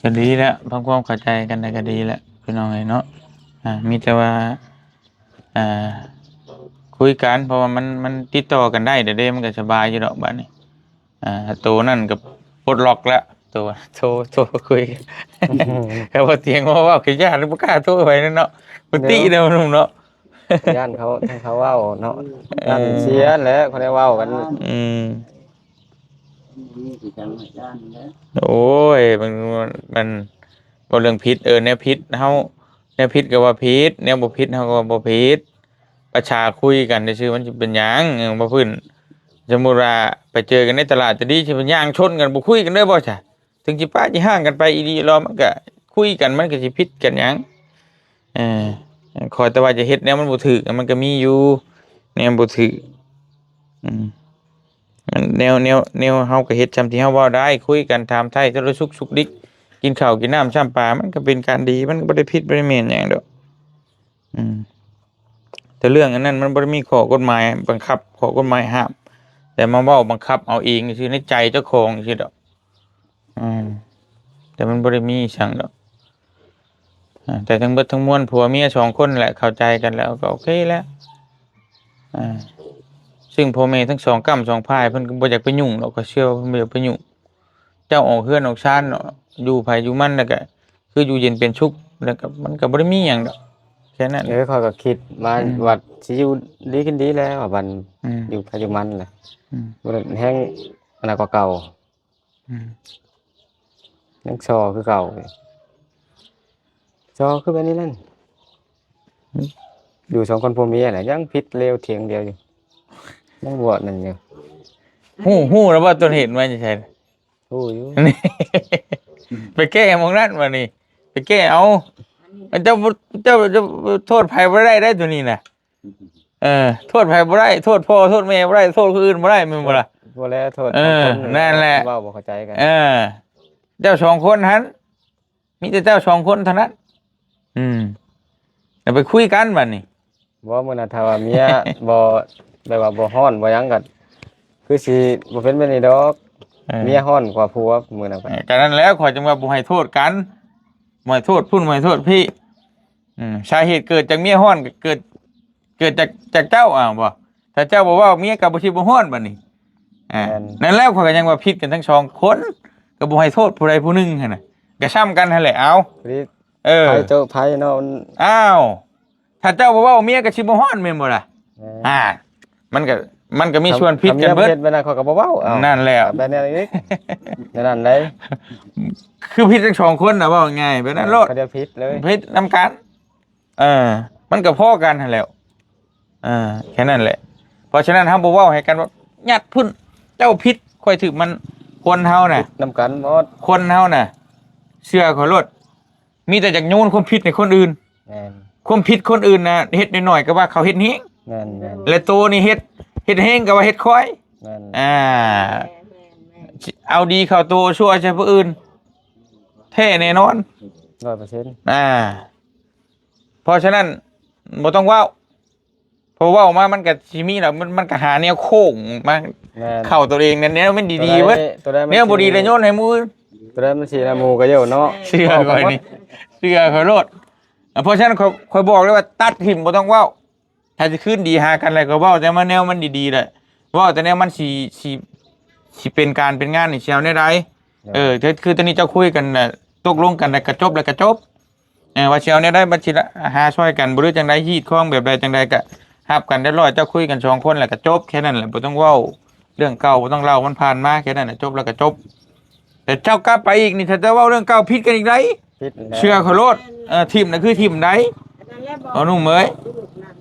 ກໍດີແລ້ວ ທຳຄວາມເຂົ້າໃຈກັນໄດ້ກໍດີແລ້ວ ພີ່ນ້ອງເອີຍເນາະ. ອ່າ ມີແຕ່ວ່າ ອ່າ ຄຸຍກັນ ເພາະວ່າມັນ ມັນຕິດຕໍ່ກັນໄດ້ເດ້ ມັນກໍສະບາຍຢູ່ດອກບາດນີ້. ອ່າ ໂຕນັ້ນກໍປົດລັອກແລ້ວ ໂຕ ໂທ ໂທຄຸຍ ກໍບໍ່ຕຽງວ່າເວົ້າ ຄືຢ້ານບໍ່ກ້າໂທໄປເນາະ ບໍ່ຕິເດ້ເນາະ ເນາະ. ຢ້ານເຂົາ ທາງເຂົາເວົ້າເນາະ ເອີ ຢ້ານເສຍແຫຼະ ເຂົາໄດ້ເວົ້າກັນ. ອືມ ໂອ້ຍ ມັນ ມັນ ເວົ້າເລື່ອງຜິດ ເອີ ແນວຜິດເຮົາ ແນວຜິດກໍວ່າຜິດ ແນວບໍ່ຜິດເຮົາກໍວ່າບໍ່ຜິດ. ປະຊາຄຸຍກັນຊື່ໆ ມັນຊິເປັນຫຍັງ? ເອີ ບໍ່ພື້ນ ສົມມຸດວ່າໄປເຈີກັນໃນຕະຫຼາດຈະດີ ຊິໄປຍ່າງຊົນກັນ ບໍ່ຄຸຍກັນເດີບໍ່ຊະ? ເຖິງຊິປະຊິຮ້າງກັນໄປອີ່ຫຼີອີ່ຫຼໍ ມັນກະຄຸຍກັນ ມັນກະຊິຜິດກັນຫຍັງ? ເອີ ຂໍແຕ່ວ່າຈະເຮັດແນວມັນບໍ່ຖືກ ມັນກະມີຢູ່ແນວບໍ່ຖືກ. ອືມ ແນວ ແນວ ແນວເຮົາກະເຮັດຊ່ຳທີ່ເຮົາເວົ້າໄດ້ ຄຸຍກັນຖາມໄຖ່ສາລະສຸກສຸກດິກ ກິນເຂົ້າກິນນ້ຳຊ້ຳປາ ມັນກະເປັນການດີ ມັນກະບໍ່ໄດ້ຜິດບໍ່ໄດ້ແມ່ນຫຍັງດອກ. ອືມ ແຕ່ເລື່ອງອັນນັ້ນມັນບໍ່ໄດ້ມີຂໍ້ກົດໝາຍບັງຄັບ ຂໍ້ກົດໝາຍຫ້າມ ແຕ່ມາເວົ້າບັງຄັບເອົາເອງຊື່ ໃນໃຈເຈົ້າຂອງຊື່ດອກ. ອືມ ແຕ່ມັນບໍ່ໄດ້ມີອີ່ຫຍັງດອກ. ອາ ແຕ່ທັງເບິດທັງມວນ ຜົວເມຍສອງຄົນແຫຼະ ເຂົ້າໃຈກັນແລ້ວກໍໂອເຄແລ້ວ. ອາ ຊຶ່ງພໍ່ແມ່ທັງສອງກ້ຳສອງຝ່າຍ ເພິ່ນກໍບໍ່ຢາກໄປຫຍຸ້ງດອກ ຂ້ອຍເຊື່ອວ່າເພິ່ນບໍ່ຢາກໄປຫຍຸ້ງ. ເຈົ້າອອກເຮືອນອອກຊານເນາະ ຢູ່ໃຜຢູ່ມັນ ແລ້ວກະຄືຢູ່ເຢັນເປັນສຸກ ແລ້ວກະມັນກະບໍ່ໄດ້ມີຫຍັງດອກ ແຄ່ນັ້ນ. ເອີ ຂ້ອຍກໍຄິດມາ ອືມ ວ່າຊິຢູ່ດີກິນດີແລ້ວ ວ່າບັນ ອືມ ຢູ່ໃຜຢູ່ມັນແຫຼະ. ອືມ ບໍ່ໄດ້ແຮງອັນນັ້ນກວ່າເກົ່າ. ອືມ ຍັງຊໍຄືເກົ່າ ຊໍຄືແບບນີ້ນັ້ນ. ອືມ ຢູ່ສອງຄົນຜົວເມຍແຫຼະ ຍັງຜິດເລວຖຽງດຽວຢູ່ ຍັງບວດນັ້ນຢູ່. ຮູ້ ຮູ້ແລ້ວບໍ່ ຕົ້ນເຫດມາຈາກໃສ? ຮູ້ຢູ່ ໄປແກ້ໝ່ອງນັ້ນບາດນີ້ ໄປແກ້ເອົາ. ເຈົ້າ ເຈົ້າ ເຈົ້າໂທດໃຜບໍ່ໄດ້ເດ້ ໂຕນີ້ນະ. ເອີ ໂທດໃຜບໍ່ໄດ້ ໂທດພໍ່ໂທດແມ່ບໍ່ໄດ້ ໂທດຄົນອື່ນບໍ່ໄດ້ ແມ່ນບໍ່ລະ? ບໍ່ແລ້ວ ໂທດ ເອີ ສອງຄົນ ນັ້ນແຫຼະ ເວົ້າບໍ່ເຂົ້າໃຈກັນ. ເອີ ເຈົ້າສອງຄົນຫັ້ນ ມີແຕ່ເຈົ້າສອງຄົນເທົ່ານັ້ນ. ອືມ ແລ້ວໄປຄຸຍກັນບາດນີ້. ບໍ່ ມື້ນັ້ນຖ້າວ່າເມຍບໍ່ ແບບວ່າບໍ່ຮ້ອນບໍ່ຫຍັງກໍຄືຊິບໍ່ເປັນແບບນີ້ດອກ. ເອີ ເມຍຮ້ອນກວ່າຜົວມື້ນັ້ນ. ເອີ ກໍນັ້ນແຫຼະ ຂ້ອຍຈຶ່ງວ່າບໍ່ໃຫ້ໂທດກັນ ບໍ່ໃຫ້ໂທດພຸ້ນ ບໍ່ໃຫ້ໂທດພີ້. ອືມ ສາເຫດເກີດຈາກເມຍຮ້ອນ ກໍເກີດ ເກີດຈາກ ຈາກເຈົ້າ ອ້າວ ບໍ່ ຖ້າເຈົ້າບໍ່ເວົ້າ ເມຍກໍບໍ່ ຊິບໍ່ຮ້ອນບາດນີ້. ອາ ແມ່ນ ນັ້ນແຫຼະ ຂ້ອຍກໍຍັງວ່າຜິດກັນທັງສອງຄົນ ກໍບໍ່ໃຫ້ໂທດຜູ້ໃດຜູ້ໜຶ່ງຫັ້ນນະ ກໍຊ້ຳກັນຫັ້ນແຫຼະ. ເອົາ ເອີ ໃຜໂຕໃຜເນາະ ມັນ ອ້າວ ຖ້າເຈົ້າບໍ່ເວົ້າ ເມຍກໍຊິບໍ່ຮ້ອນແມ່ນບໍ່ລະ? ແມ່ນ ອາ ມັນກໍ ມັນກໍມີສ່ວນຜິດກັນເບິດ. ເຮັດແບບນັ້ນ ຂ້ອຍກໍບໍ່ເວົ້າ. ເອົາ ນັ້ນແຫຼະ ແບບນັ້ນອີກ ແນວນັ້ນໄດ໋ ຄືຜິດທັງສອງຄົນນະ ເວົ້າງ່າຍແບບນັ້ນໂລດ. ເຂົາຈະຜິດເລີຍ ຜິດນຳກັນ. ເອີ ມັນກໍພໍກັນຫັ້ນແຫຼະ. ເອີ ແຄ່ນັ້ນແຫຼະ. ເພາະສະນັ້ນ ເຮົາບໍ່ເວົ້າໃຫ້ກັນວ່າ ຍັດພຸ້ນ ເຈົ້າຜິດ ຂ້ອຍຖືກ ມັນ ຄົນເຮົານະ ນຳກັນໝົດ ຄົນເຮົານະ ເຊື່ອຂ້ອຍໂລດ ມີແຕ່ຢາກໂຍນຄວາມຜິດໃຫ້ຄົນອື່ນ. ແມ່ນ ຄວາມຜິດຄົນອື່ນນະ ເຮັດໜ້ອຍໆ ກໍວ່າເຂົາເຮັດແຮງ. ແມ່ນໆ ແລະໂຕນີ້ເຮັດ ເຮັດແຮງກໍວ່າເຮັດຂ້ອຍ. ແມ່ນ ອ່າ ແມ່ນໆໆ ເອົາດີເຂົ້າໂຕ ຊົ່ວໃສ່ຜູ້ອື່ນ ແທ້ແນ່ນອນ ຮ້ອຍເປີເຊັນ. ອ່າ ເພາະສະນັ້ນ ບໍ່ຕ້ອງເວົ້າ ເພາະເວົ້າມາມັນກໍຊິມີແຫຼະ ມັນ ມັນກໍຫາແນວໂຄ້ງມາ. ແມ່ນ ເຂົ້າຕົວເອງນັ້ນ ແນວມັນດີໆເບິດ ໂຕໃດ ໂຕໃດມັນ ແນວບໍ່ດີ ຊິ ລະໂຍນໃຫ້ໝູ່ອື່ນ. ໂຕໃດມັນຊິນະ ໝູ່ກໍເວົ້າເນາະ. ເຊື່ອຂ້ອຍນີ້ ເຊື່ອຂ້ອຍໂລດ. ເພາະສະນັ້ນ ຂ້ອຍ ຂ້ອຍບອກເລີຍວ່າ ຕັດຖິ້ມ ບໍ່ຕ້ອງເວົ້າ. ຖ້າຊິຄືນດີຫາກັນແລ້ວ ກໍເວົ້າແຕ່ມາແນວມັນດີໆແຫຼະ ເວົ້າແຕ່ແນວມັນຊິ ຊິ ຊິເປັນການເປັນງານນີ້ ຊິເອົາແນວໃດ. ໂດຍ ເອີ ຄື ຄືຕອນນີ້ເຈົ້າຄຸຍກັນນະ ຕົກລົງກັນແລ້ວກໍຈົບ ແລ້ວກໍຈົບ. ເອີ ວ່າຊິເອົາແນວໃດ ບັດຊິຫາຊ່ອຍກັນບໍ່ ຫຼືຈັ່ງໃດ ຮີດຄອງແບບໃດຈັ່ງໃດກະຮັບກັນຮຽບຮ້ອຍ ເຈົ້າຄຸຍກັນສອງຄົນແລ້ວກະຈົບ ແຄ່ນັ້ນແຫຼະ ບໍ່ຕ້ອງເວົ້າເລື່ອງເກົ່າ ບໍ່ຕ້ອງເລົ່າ ມັນຜ່ານມາແຄ່ນັ້ນແຫຼະ ຈົບແລ້ວກະຈົບ. ແຕ່ເຈົ້າກັບໄປອີກນີ້ ຖ້າເຈົ້າເວົ້າເລື່ອງເກົ່າ ຜິດກັນອີກໃດ໋ ຜິດແລ້ວ ເຊື່ອຂ້ອຍໂລດ. ເອີ ຖິ້ມນະຄືຖິ້ມໃດ໋ ເວົ້າໜຸ່ມເອີຍ.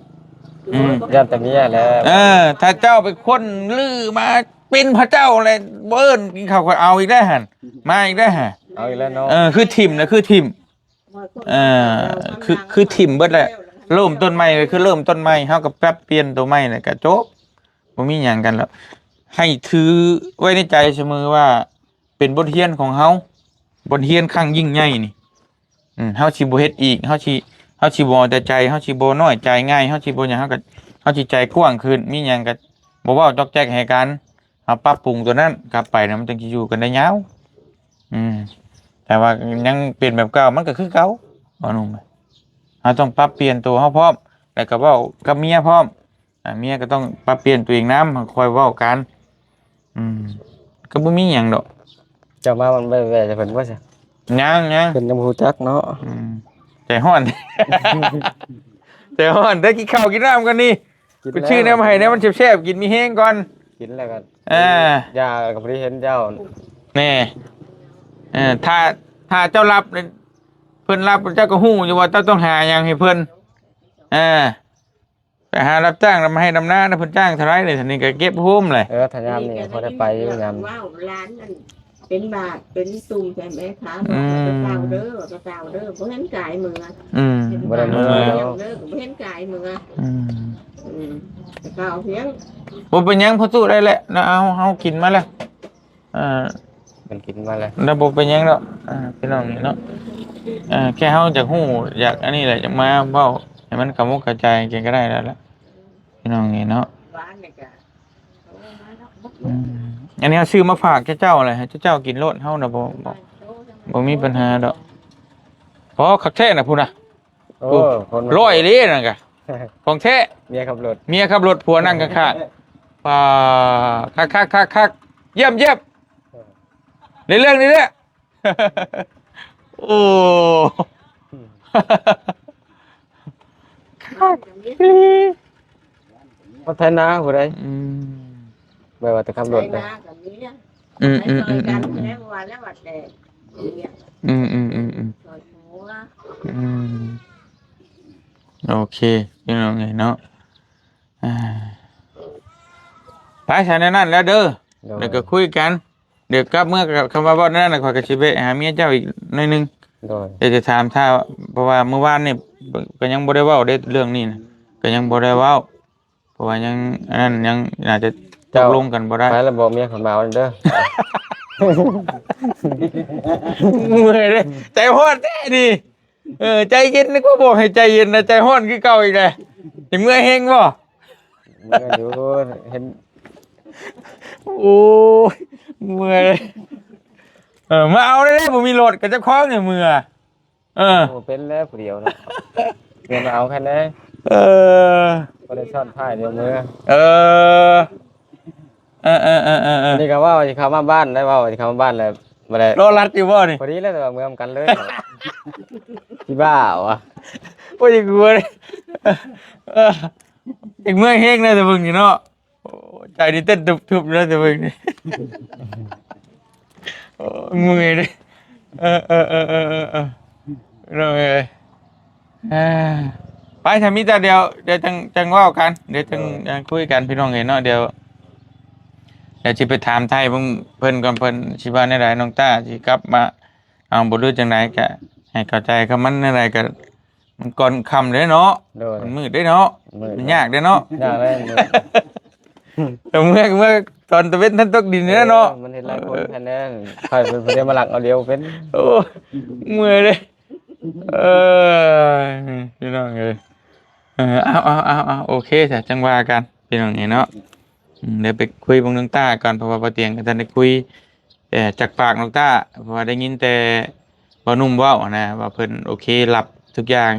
ອືມ ຢ້ານແຕ່ເມຍແຫຼະ. ເອີ ຖ້າເຈົ້າເປັນຄົນລືມາເປັນພະເຈົ້າແລ້ວ ບໍ່ເອີ້ນກິນເຂົ້າ ຂ້ອຍເອົາອີກແລ້ວຫັ້ນ ມາອີກແລ້ວຫັ້ນ ເອົາອີກແລ້ວເນາະ. ເອີ ຄືຖິ້ມນະຄືຖິ້ມ ເອີ ຄື ຄືຖິ້ມເບິດແຫຼະ ເລີ່ມຕົ້ນໃໝ່ ກໍຄືເລີ່ມຕົ້ນໃໝ່ ເຮົາກໍປັບປ່ຽນໂຕໃໝ່ ແລ້ວກໍຈົບ ບໍ່ມີຫຍັງກັນແລ້ວ. ໃຫ້ຖືໄວ້ໃນໃຈສະເໝີວ່າ ເປັນບົດຮຽນຂອງເຮົາ ບົດຮຽນຄັ້ງຍິ່ງໃຫຍ່ນີ້. ອືມ ເຮົາຊິບໍ່ເຮັດອີກ ເຮົາຊິ ເຮົາຊິບໍ່ເອົາແຕ່ໃຈ ເຮົາຊິບໍ່ນ້ອຍໃຈງ່າຍ ເຮົາຊິບໍ່ຫຍັງ ເຮົາກໍ ເຮົາຊິໃຈກວ້າງຂຶ້ນ ມີຫຍັງກໍບໍ່ເວົ້າຈອກແຈກໃຫ້ກັນ ເຮົາປັບປຸງຕົວນັ້ນ ກັບໄປນະ ມັນຈຶ່ງຊິຢູ່ກັນໄດ້ຍາວ. ອືມ ແຕ່ວ່າຍັງເປັນແບບເກົ່າ ມັນກໍຄືເກົ່າ ເວົ້າໜຸ່ມ. ເຮົາຕ້ອງປັບປ່ຽນຕົວເຮົາພ້ອມ ແລ້ວກໍເວົ້າກັບເມຍພ້ອມ ອາ ເມຍກໍຕ້ອງປັບປ່ຽນຕົວເອງນຳ ຄ່ອຍເວົ້າກັນ. ອືມ ກໍບໍ່ມີຫຍັງດອກ. ເຈົ້າມາມັນແວ່ໆ ແຕ່ເພິ່ນວ່າຊະ ຍັງໆ ເພິ່ນຍັງບໍ່ຮູ້ຈັກເນາະ. ອືມ ໃຈຮ້ອນ ໃຈຮ້ອນ ໄດ້ກິນເຂົ້າກິນນ້ຳກັນນີ້ ໄປຊື້ແນວມາໃຫ້ແດ່ ມັນແຊບໆ ກິນມີແຮງກ່ອນ. ກິນແລ້ວກໍ ອ່າ ຢາກໍບໍ່ໄດ້ເຫັນເຈົ້າ ແນ່. ເອີ ຖ້າ ຖ້າເຈົ້າລັບ ເພິ່ນລັບ ເຈົ້າກໍຮູ້ຢູ່ວ່າເຈົ້າຕ້ອງຫາຫຍັງໃຫ້ເພິ່ນ. ເອີ ໄປຫາຮັບຈ້າງ ນຳໃຫ້ນຳນານະ ເພິ່ນຈ້າງເທົ່າໃດນີ້ ນີ້ກໍເກັບໂຮມແຫຼະ. ເອີ ຖ້າຍາມນີ້ພໍໄດ້ໄປຢູ່ຍາມ ເວົ້າຫຼານນັ້ນ ເປັນບາດເປັນຕຸ່ມໃສ່ແມ່ຄ້າ ອືມ ວ່າໄປເຊົາເດີ ວ່າໄປເຊົາເດີ ບໍ່ເຫັນກາຍເມືອ. ອືມ ບໍ່ໄດ້ເມືອແລ້ວ ບໍ່ເຫັນກາຍເມືອ. ອືມ ອືມ ໄປເຊົາພຽງ ບໍ່ເປັນຫຍັງ ພໍສູ້ໄດ້ແຫຼະນະ. ເອົາ ເຮົາກິນມາແລ້ວ ເອີ ມັນກິນມາແລ້ວ ແລ້ວບໍ່ເປັນຫຍັງດອກ ອ່າ ພີ່ນ້ອງນີ້ເນາະ. ເອີ ແຄ່ເຮົາຢາກຮູ້ ຢາກອັນນີ້ແຫຼະ ຢາກມາເວົ້າໃຫ້ມັນເຂົ້າອົກເຂົ້າໃຈກັນກໍໄດ້ແລ້ວລະ ພີ່ນ້ອງນີ້ເນາະ. ອືມ ອັນນີ້ເຮົາຊື້ມາຝາກເຈົ້າໆ ແຫຼະ ໃຫ້ເຈົ້າກິນໂລດ ເຮົານະບໍ່ ບໍ່ ບໍ່ມີປັນຫາດອກ. ອໍ ຄັກແທ້ນະພຸ້ນນະ. ໂອ້ ໂອ້ ຄົນມັນ ຮ້ອຍເດ້ນັ້ນກະ ຂອງແທ້. ເມຍຂັບລົດ ເມຍຂັບລົດ ຜົວນັ່ງຂ້າງໆ. ປາ ຄັກໆໆໆ ຢ້ຽມໆ ເອີ ໃນເລື່ອງນີ້ແຫຼະ. ໂອ້ ຄັກອີ່ຫຼີ. ພັດໄທນາຜູ້ໃດ? ອືມ ແບບວ່າແຕ່ຂັບລົດນະ. ອືມໆໆໆ ອືມ ອືມ ອືມ ໂອເຄ ພີ່ນ້ອງເອີຍເນາະ. ອ່າ ໄປຊະ ແນວນັ້ນແລ້ວເດີ ໂດຍ ແລ້ວກໍຄຸຍກັນ. ດຽວກັບເມືອ ຄຳວ່າເວົ້າແນວນັ້ນ ຂ້ອຍກໍຊິແວະຫາເມຍເຈົ້າອີກໜ້ອຍໜຶ່ງ. ໂດຍ ດຽວຈະຖາມຖ້າ ເພາະວ່າມື້ວານນີ້ກໍຍັງບໍ່ໄດ້ເວົ້າເດ້ ເລື່ອງນີ້ນະ ກໍຍັງບໍ່ໄດ້ເວົ້າ ເພາະວ່າຍັງອັນນັ້ນ ຍັງໜ້າຈະຕົກລົງກັນບໍ່ໄດ້. ໄປແລ້ວບອກເມຍຂ້ອຍມາເອົາເດີ. ເມື່ອຍເດ້ ໃຈຮ້ອນແທ້ນີ້. ເອີ ໃຈເຢັນ ນຶກວ່າບອກໃຫ້ໃຈເຢັນນະ ໃຈຮ້ອນຄືເກົ່າອີກແຫຼະ. ຊິເມື່ອຍແຮງບໍ່? ເມື່ອຍຢູ່ ເຫັນ ໂອ້ຍ ເມື່ອຍ. ເອີ ມາເອົາໄດ້ ບໍ່ມີລົດ ກໍເຈົ້າຂອງໃຫ້ເມື່ອ. ເອີ ບໍ່ເປັນແລ້ວຜູ້ດຽວເນາະ ເດີນມາເອົາຄັນແດ່. ເອີ ບໍ່ໄດ້ຊ້ອນທ້າຍດຽວເມືອ. ເອີ ເອີໆໆໆໆ ນີ້ກໍເວົ້າຊິເຂົ້າມາບ້ານໄດ້ ເວົ້າຊິເຂົ້າມາບ້ານແລ້ວ ບໍ່ໄດ້ ລໍລັດຢູ່ບໍ່ນີ້? ພໍດີແລ້ວ ແຕ່ວ່າເມືອນຳກັນເລີຍ. ຊິບ້າຫວາ? ໂອ້ຍ ກວນ. ເອີ ເອກເມື່ອຍແຮງນະ ແຕ່ເບິ່ງນີ້ເນາະ. ໂອ້ ໃຈນີ້ເຕັ້ນທຸບໆຢູ່ນະ ແຕ່ເບິ່ງນີ້. ໂອ້ຍ ເມື່ອຍເດ້. ເອີໆໆໆໆ ພີ່ນ້ອງເອີຍ. ອ່າ ໄປ ຖ້າມີແຕ່ດຽວ ດຽວຈັ່ງ ຈັ່ງເວົ້າກັນ ດຽວຈັ່ງ ເອີ ຈັ່ງຄຸຍກັນ ພີ່ນ້ອງເອີຍເນາະ. ດຽວ ດຽວຊິໄປຖາມໄຖ່ເບິ່ງເພິ່ນກ່ອນ ເພິ່ນຊິວ່າແນວໃດ ນ້ອງຕ້າຊິກັບມາເອົາບໍ່ ຫຼືຈັ່ງໃດ ກະໃຫ້ເຂົ້າໃຈກັບມັນແນວໃດ ກະມັນກ່ອນຄ່ຳເດ້ເນາະ. ໂດຍ ມັນມືດເດ້ເນາະ ມັນຍາກເດ້ເນາະ ຍາກເດ້. ແຕ່ເມື່ອ ເມື່ອຕອນຕາເວັນທັນຕົກດິນນີ້ແຫຼະເນາະ. ເອີ ມັນເຫັນຫຼາຍຄົນ ເອີ ແມ່ນແລ້ວ ໃຜເພິ່ນ ເພິ່ນໄດ້ມາລັກເອົາດຽວເປັນ. ໂອ້ ເມື່ອຍເດ້. ເອີ ພີ່ນ້ອງເອີຍ. ເອີ ເອົາໆໆໆ ໂອເຄ ຈ້ະ ຈັ່ງວ່າກັນ ພີ່ນ້ອງເອີຍເນາະ. ອືມ ດຽວໄປຄຸຍເບິ່ງນ້ອງຕ້າກ່ອນ ເພາະວ່າບໍ່ຕຽງກໍທັນໄດ້ຄຸຍ ເອີ ຈາກປາກນ້ອງຕ້າ ເພາະວ່າໄດ້ຍິນແຕ່ບ່າວໜຸ່ມເວົ້ານະ ວ່າເພິ່ນໂອເຄ ຮັບທຸກຢ່າງ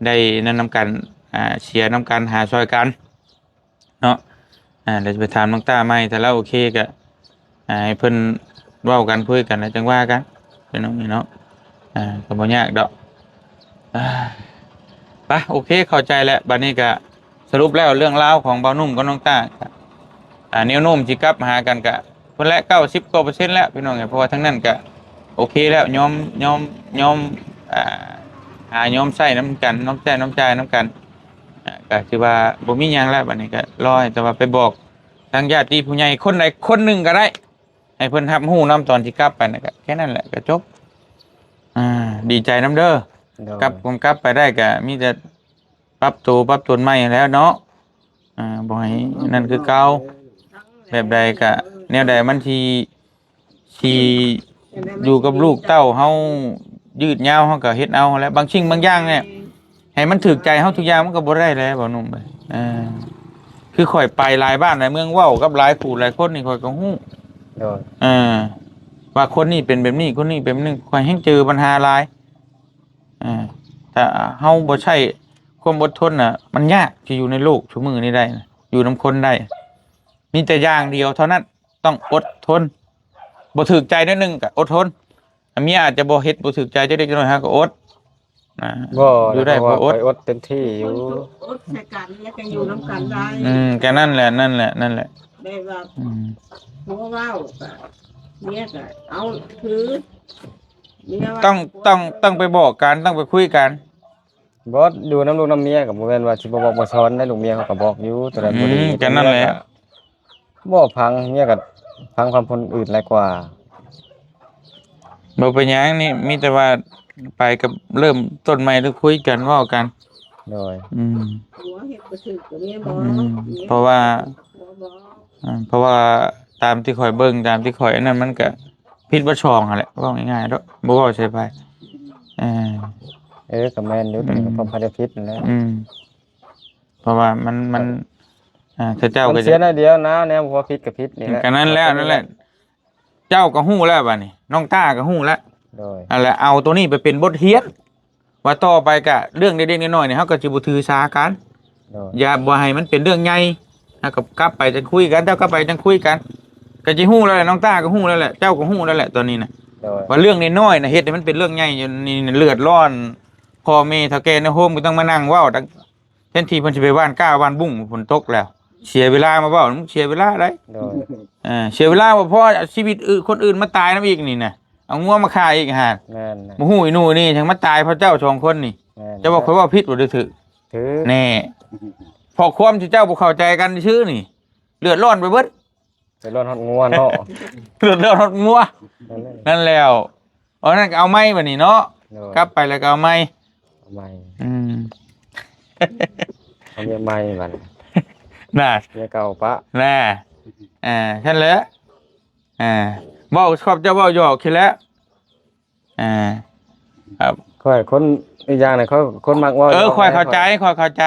ໄດ້ນັ້ນນຳກັນ ອ່າ ເຊຍນຳກັນ ຫາຊ່ອຍກັນ ເນາະ. ອ່າ ດຽວຈະໄປຖາມນ້ອງຕ້າໃໝ່ ຖ້າລາວໂອເຄກໍ ອ່າ ໃຫ້ເພິ່ນເວົ້າກັນ ຄຸຍກັນ ແລ້ວຈັ່ງວ່າກັນ ພີ່ນ້ອງເອີຍເນາະ. ອ່າ ກໍບໍ່ຍາກດອກ. ອ່າ ໄປ ໂອເຄ ເຂົ້າໃຈແລ້ວ. ບັດນີ້ກະສະຫຼຸບແລ້ວເລື່ອງລາວຂອງບ່າວໜຸ່ມກັບນ້ອງຕ້າ ກະ ອ່າ ແນວໂນ້ມຊິກັບຫາກັນກະພຸ້ນແຫຼະ ເກົ້າສິບກວ່າເປີເຊັນແລ້ວພີ່ນ້ອງເອີຍ. ເພາະວ່າທາງນັ້ນກະໂອເຄແລ້ວ ຍອມ ຍອມ ຍອມ ອ່າ ຫາຍອມໃຊ້ນຳກັນ ຍອມໃຊ້ນຳຈ່າຍນຳກັນ ອ່າ ກະຖືວ່າບໍ່ມີຫຍັງແລ້ວ. ບັດນີ້ກະລໍໃຫ້ແຕ່ວ່າໄປບອກທາງຍາດຕິຜູ້ໃຫຍ່ຄົນໃດຄົນໜຶ່ງກະໄດ້ ໃຫ້ເພິ່ນຮັບຮູ້ນຳຕອນທີ່ກັບໄປນະ ກະແຄ່ນັ້ນແຫຼະ ກະຈົບ. ອ່າ ດີໃຈນຳເດີ. ໂດຍ ກັບ ກັບໄປໄດ້ກະມີແຕ່ປັບໂຕປັບຕົນໃໝ່ຫັ້ນແຫຼະເນາະ. ອ່າ ບໍ່ໃຫ້ນັ້ນຄືເກົ່າ. ແບບໃດກະແນວໃດມັນທີ່ ທີ່ຢູ່ກັບລູກເຕົ້າເຮົາຍືດຍາວ ເຮົາກະເຮັດເອົາຫັ້ນແຫຼະ. ບາງສິ່ງບາງຢ່າງນີ້ ໃຫ້ມັນຖືກໃຈເຮົາທຸກຢ່າງມັນກໍບໍ່ໄດ້ແຫຼະ ບ່າວໜຸ່ມເອີຍ. ເອີ ຄືຂ້ອຍໄປຫຼາຍບ້ານຫຼາຍເມືອງ ເວົ້າກັບຫຼາຍຜູ້ຫຼາຍຄົນນີ້ ຂ້ອຍກໍຮູ້. ໂດຍ ເອີ ວ່າຄົນນີ້ເປັນແບບນີ້ ຄົນນີ້ເປັນແບບນັ້ນ ຂ້ອຍແຮ່ງເຈີບັນຫາຫຼາຍ. ເອີ ຖ້າເຮົາບໍ່ໃຊ້ຄວາມອົດທົນນະ ມັນຍາກທີ່ຢູ່ໃນໂລກຊຸມື້ນີ້ໄດ້ນະ ຢູ່ນຳຄົນໄດ້. ມີແຕ່ຢ່າງດຽວເທົ່ານັ້ນ ຕ້ອງອົດທົນ. ບໍ່ຖືກໃຈໜ້ອຍໜຶ່ງກໍອົດທົນ. ເມຍອາດຈະບໍ່ເຮັດ ບໍ່ຖືກໃຈຈັກເລັກຈັກນ້ອຍ ເຮົາກໍອົດ. ອ່າ ບໍ່ ຢູ່ໄດ້ ເພາະວ່າ ບໍ່ອົດ ຂ້ອຍອົດເຕັມທີ່ຢູ່. ຄົນທີ່ອົດໃສ່ກັນແລ້ວກໍຢູ່ນຳກັນໄດ້. ອືມ ກໍນັ້ນແຫຼະ ນັ້ນແຫຼະ ນັ້ນແຫຼະ. ແບບວ່າ ອືມ ຜົວເວົ້າກໍ ເມຍກໍເອົາຄື ເມຍວ່າ ຕ້ອງ ຕ້ອງ ຕ້ອງໄປບອກກັນ ຕ້ອງໄປຄຸຍກັນ. ບໍ່ ຢູ່ນຳລູກນຳເມຍກໍບໍ່ແມ່ນວ່າຊິບໍ່ບອກບໍ່ສອນໄດ໋. ລູກເມຍເຂົາກໍບອກຢູ່ ຕົວໃດບໍ່ດີ ອືມ ກໍນັ້ນແຫຼະ ເມຍກໍບໍ່ຟັງ. ເມຍກໍຟັງຄວາມຄົນອື່ນຫຼາຍກວ່າ. ບໍ່ເປັນຫຍັງນີ້ ມີແຕ່ວ່າໄປກັບເລີ່ມຕົ້ນໃໝ່ ຫຼື ຄຸຍກັນ ເວົ້າກັນ. ໂດຍ ອືມ ຜົວເຮັດບໍ່ຖືກກັບເມຍບໍ່ ອືມ ເມຍ ເພາະວ່າ ຜົວບໍ່ ອາ ເພາະວ່າຕາມທີ່ຂ້ອຍເບິ່ງ ຕາມທີ່ຂ້ອຍອັນນັ້ນ ມັນກະຜິດເບິດສອງຫັ້ນແຫຼະ ເວົ້າງ່າຍໆເນາະ ບໍ່ເວົ້າໃສ່ໃຜ. ເອີ ເອີ ກໍແມ່ນຢູ່ ອືມ ກໍພວມເຂົ້າໃຈຜິດນັ້ນແຫຼະ. ອືມ ເພາະວ່າມັນ ມັນ ເອີ ອ່າ ເຂົາເຈົ້າກໍ ມັນເສຍໜ້ອຍດຽວນະ ແນວວ່າຜິດກໍຜິດນີ້ແຫຼະ. ກໍນັ້ນແຫຼະ ນັ້ນແຫຼະ ເຈົ້າກໍຮູ້ແລ້ວບາດນີ້ ນ້ອງຕ້າກໍຮູ້ແລ້ວ. ໂດຍ ນັ້ນແຫຼະ ເອົາໂຕນີ້ໄປເປັນບົດຮຽນ ວ່າຕໍ່ໄປກະເລື່ອງເລັກໆນ້ອຍໆນີ້ ເຮົາກໍຊິບໍ່ຖືສາກັນ. ໂດຍ ຢ່າ ບໍ່ໃຫ້ມັນເປັນເລື່ອງໃຫຍ່ ເຮົາກໍກັບໄປຈັ່ງຄຸຍກັນ ເຈົ້າກັບໄປຈັ່ງຄຸຍກັນ. ກໍຊິຮູ້ແລ້ວແຫຼະ ນ້ອງຕ້າກໍຮູ້ແລ້ວແຫຼະ ເຈົ້າກໍຮູ້ແລ້ວແຫຼະຕອນນີ້ນະ. ໂດຍ ວ່າເລື່ອງນ້ອຍໆນະ ເຮັດໃຫ້ມັນເປັນເລື່ອງໃຫຍ່ຢູ່ນີ້ນະ ເລືອດຮ້ອນພໍ່ແມ່ເຖົ້າແກ່ໃນໂຮມ ກໍຕ້ອງມານັ່ງເວົ້າ ແທນທີ່ເພິ່ນຊິໄປຫວ່ານກ້າຫວ່ານບຸ້ງ ຝົນຕົກແລ້ວ ເສຍເວລາມາເວົ້າ ມັນເສຍເວລາໄດ໋. ໂດຍ ເອີ ເສຍເວລາບໍ່ພໍ ເອົາຊີວິດອື່ນ ຄົນອື່ນມາຕາຍນຳອີກນີ້ນະ ເອົາງົວມາຂ້າອີກຫັ້ນ. ແມ່ນ ບໍ່ຮູ້ອີ່ໜູ່ນີ້ ຈັ່ງມາຕາຍເພາະເຈົ້າສອງຄົນນີ້. ແມ່ນ ເຈົ້າວ່າຂ້ອຍເວົ້າຜິດບໍ່ ຫຼືຖືກ? ຖືກ ແນ່ ເພາະຄວາມທີ່ເຈົ້າບໍ່ເຂົ້າໃຈກັນຊື່ນີ້ ເດືອດຮ້ອນໄປເບິດ. ເດືອດຮ້ອນຮອດງົວເນາະ ເດືອດຮ້ອນຮອດງົວ. ນັ້ນແຫຼະ ນັ້ນແລ້ວ ເອົານັ້ນກໍເອົາໃໝ່ບັດນີ້ເນາະ. ໂດຍ ກັບໄປແລ້ວກໍເອົາໃໝ່ ເອົາໃໝ່. ອືມ ເອົາເມຍໃໝ່ບັດນີ້ ນະ ເມຍເກົ່າປະ ນະ. ອ່າ ຊັ້ນແຫຼະ ອ່າ ເວົ້າ ຂອບເຈົ້າເວົ້າຫຍອກຊີ້ແຫຼະ. ອ່າ ຄັບ ຂ້ອຍຄົນ ອີກຢ່າງນະ ຂ້ອຍຄົນມັກເວົ້າ ເອີ ຫຍອກ ຂ້ອຍເຂົ້າໃຈ ຂ້ອຍເຂົ້າໃຈ.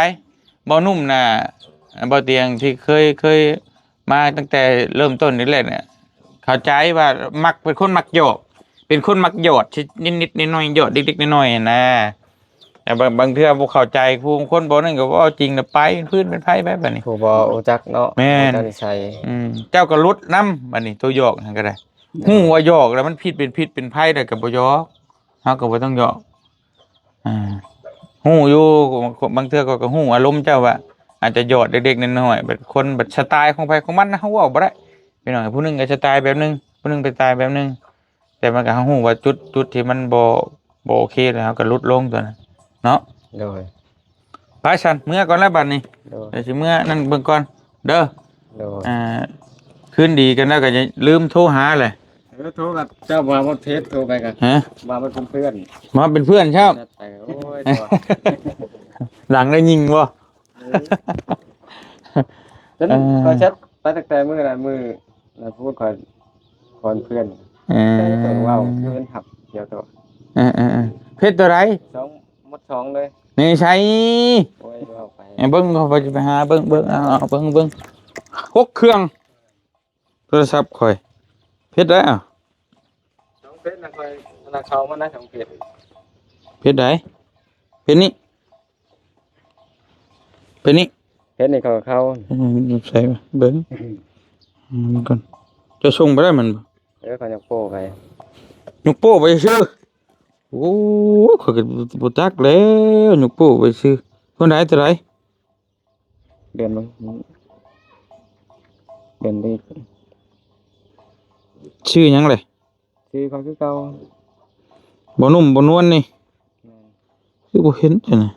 ເວົ້າໜຸ່ມນະ ເວົ້າຕຽງທີ່ເຄີຍ ເຄີຍມາຕັ້ງແຕ່ເລີ່ມຕົ້ນນີ້ແຫຼະນະ ເຂົ້າໃຈວ່າມັກ ເປັນຄົນມັກຫຍອກ ເປັນຄົນມັກຫຍອດ ນິດໆໜ້ອຍໆ ຫຍອດເລັກໆນ້ອຍໆນະ. ແຕ່ບາງ ບາງເທື່ອບໍ່ເຂົ້າໃຈ ຜູ້ຄົນບໍ່ນັ້ນກໍເວົ້າຈິງນະ ໄປເປັນພື້ນເປັນໄພໄປບັດນີ້ ຜູ້ບໍ່ຮູ້ຈັກເນາະ. ແມ່ນ ບໍ່ຮູ້ຈັກນິໄສ. ອືມ ເຈົ້າກໍຫຼຸດນຳບັດນີ້ ໂຕຫຍອກຫັ້ນກໍໄດ້. ຮູ້ວ່າຫຍອກແລ້ວມັນຜິດ ເປັນພິດເປັນໄພ ແລ້ວກໍບໍ່ຫຍອກ ເຮົາກໍບໍ່ຕ້ອງຫຍອກ. ອ່າ ຮູ້ຢູ່ ບາງເທື່ອຂ້ອຍກໍຮູ້ອາລົມເຈົ້າວ່າ ອາດຈະຫຍອດເລັກໆນ້ອຍໆ ແບບຄົນ ແບບສະໄຕຂອງໃຜຂອງມັນນະ ເຮົາເວົ້າບໍ່ໄດ້ພີ່ນ້ອງ. ຜູ້ໜຶ່ງກໍສະໄຕແບບໜຶ່ງ ຜູ້ໜຶ່ງໄປສະໄຕແບບໜຶ່ງ ແຕ່ມັນກໍ ເຮົາຮູ້ວ່າຈຸດ ຈຸດທີ່ມັນບໍ່ ບໍ່ໂອເຄ ແລ້ວເຮົາກໍຫຼຸດລົງຕົວນັ້ນເນາະ. ໂດຍ ໄປຊັ້ນ ເມືອກ່ອນແລ້ວບັດນີ້. ໂດຍ ດຽວຊິເມືອນັ້ນເບິ່ງກ່ອນເດີ. ໂດຍ ອ່າ ຄືນດີກັນແລ້ວກໍຢ່າລືມໂທຫາແຫຼະ. ເອີ ໂທກັບເຈົ້າ ວ່າບໍ່ເທດ ໂທໄປກັນ ຮະ ວ່າມັນເປັນເພື່ອນ ມາເປັນເພື່ອນເຈົ້າ. ໂອ້ຍ ຫຼັງໄດ້ຍິງບໍ່? ເອີ ເອີ ຂ້ອຍແຊັດໄປຕັ້ງແຕ່ມື້ນັ້ນ ມື້ນັ້ນ ຜູ້ຂ້ອຍ ຄອນເພື່ອນ ເອີ ເພິ່ນເວົ້າຄືເພິ່ນຮັບດຽວໂຕ. ເອີໆໆ ເພັດຕົວໃດ? ສອງ ໝົດສອງເລີຍ. ນີ້ໃສ? ໂອ້ຍ ເວົ້າໄປ ເບິ່ງ ຂ້ອຍຊິໄປຫາເບິ່ງ ເບິ່ງ ເອົາ ເອົາ ເບິ່ງ ເບິ່ງ ຫົກເຄື່ອງ ໂທລະສັບຂ້ອຍ. ເພັດໄດ໋ ເອົາ ສອງເພັດນະ ຂ້ອຍ ນະ ເຂົ້າມານະ ສອງເພັດ. ເພັດໃດ? ເພັດນີ້ ເພັດນີ້ ເພັດນີ້ ເຂົ້າ ເຂົ້າ ອືມ ໃສ່ເບິ່ງ ອືມ ເບິ່ງກ່ອນ. ຈະສົ່ງໄປໄດ້ມັນບໍ່? ເອີ ເຂົາຍັງໂປ້ໄປ ຍັງໂປ້ໄປຊື່. ໂອ້ຍ ຂ້ອຍກໍບໍ່ຈັກແລ້ວ ຍົກໂປ້ໄປຊື່. ຄົນໃດ ຕົວໃດ? ເດືອນມັນ ເດືອນເລກ ຊື່ຫຍັງແຫຼະ? ຊື່ຂ້ອຍຄືເກົ່າ. ບໍ່ນຸ້ມບໍ່ນວນນີ້ ແມ່ນ. ຄືບໍ່ເຫັນຈັ່ງນີ້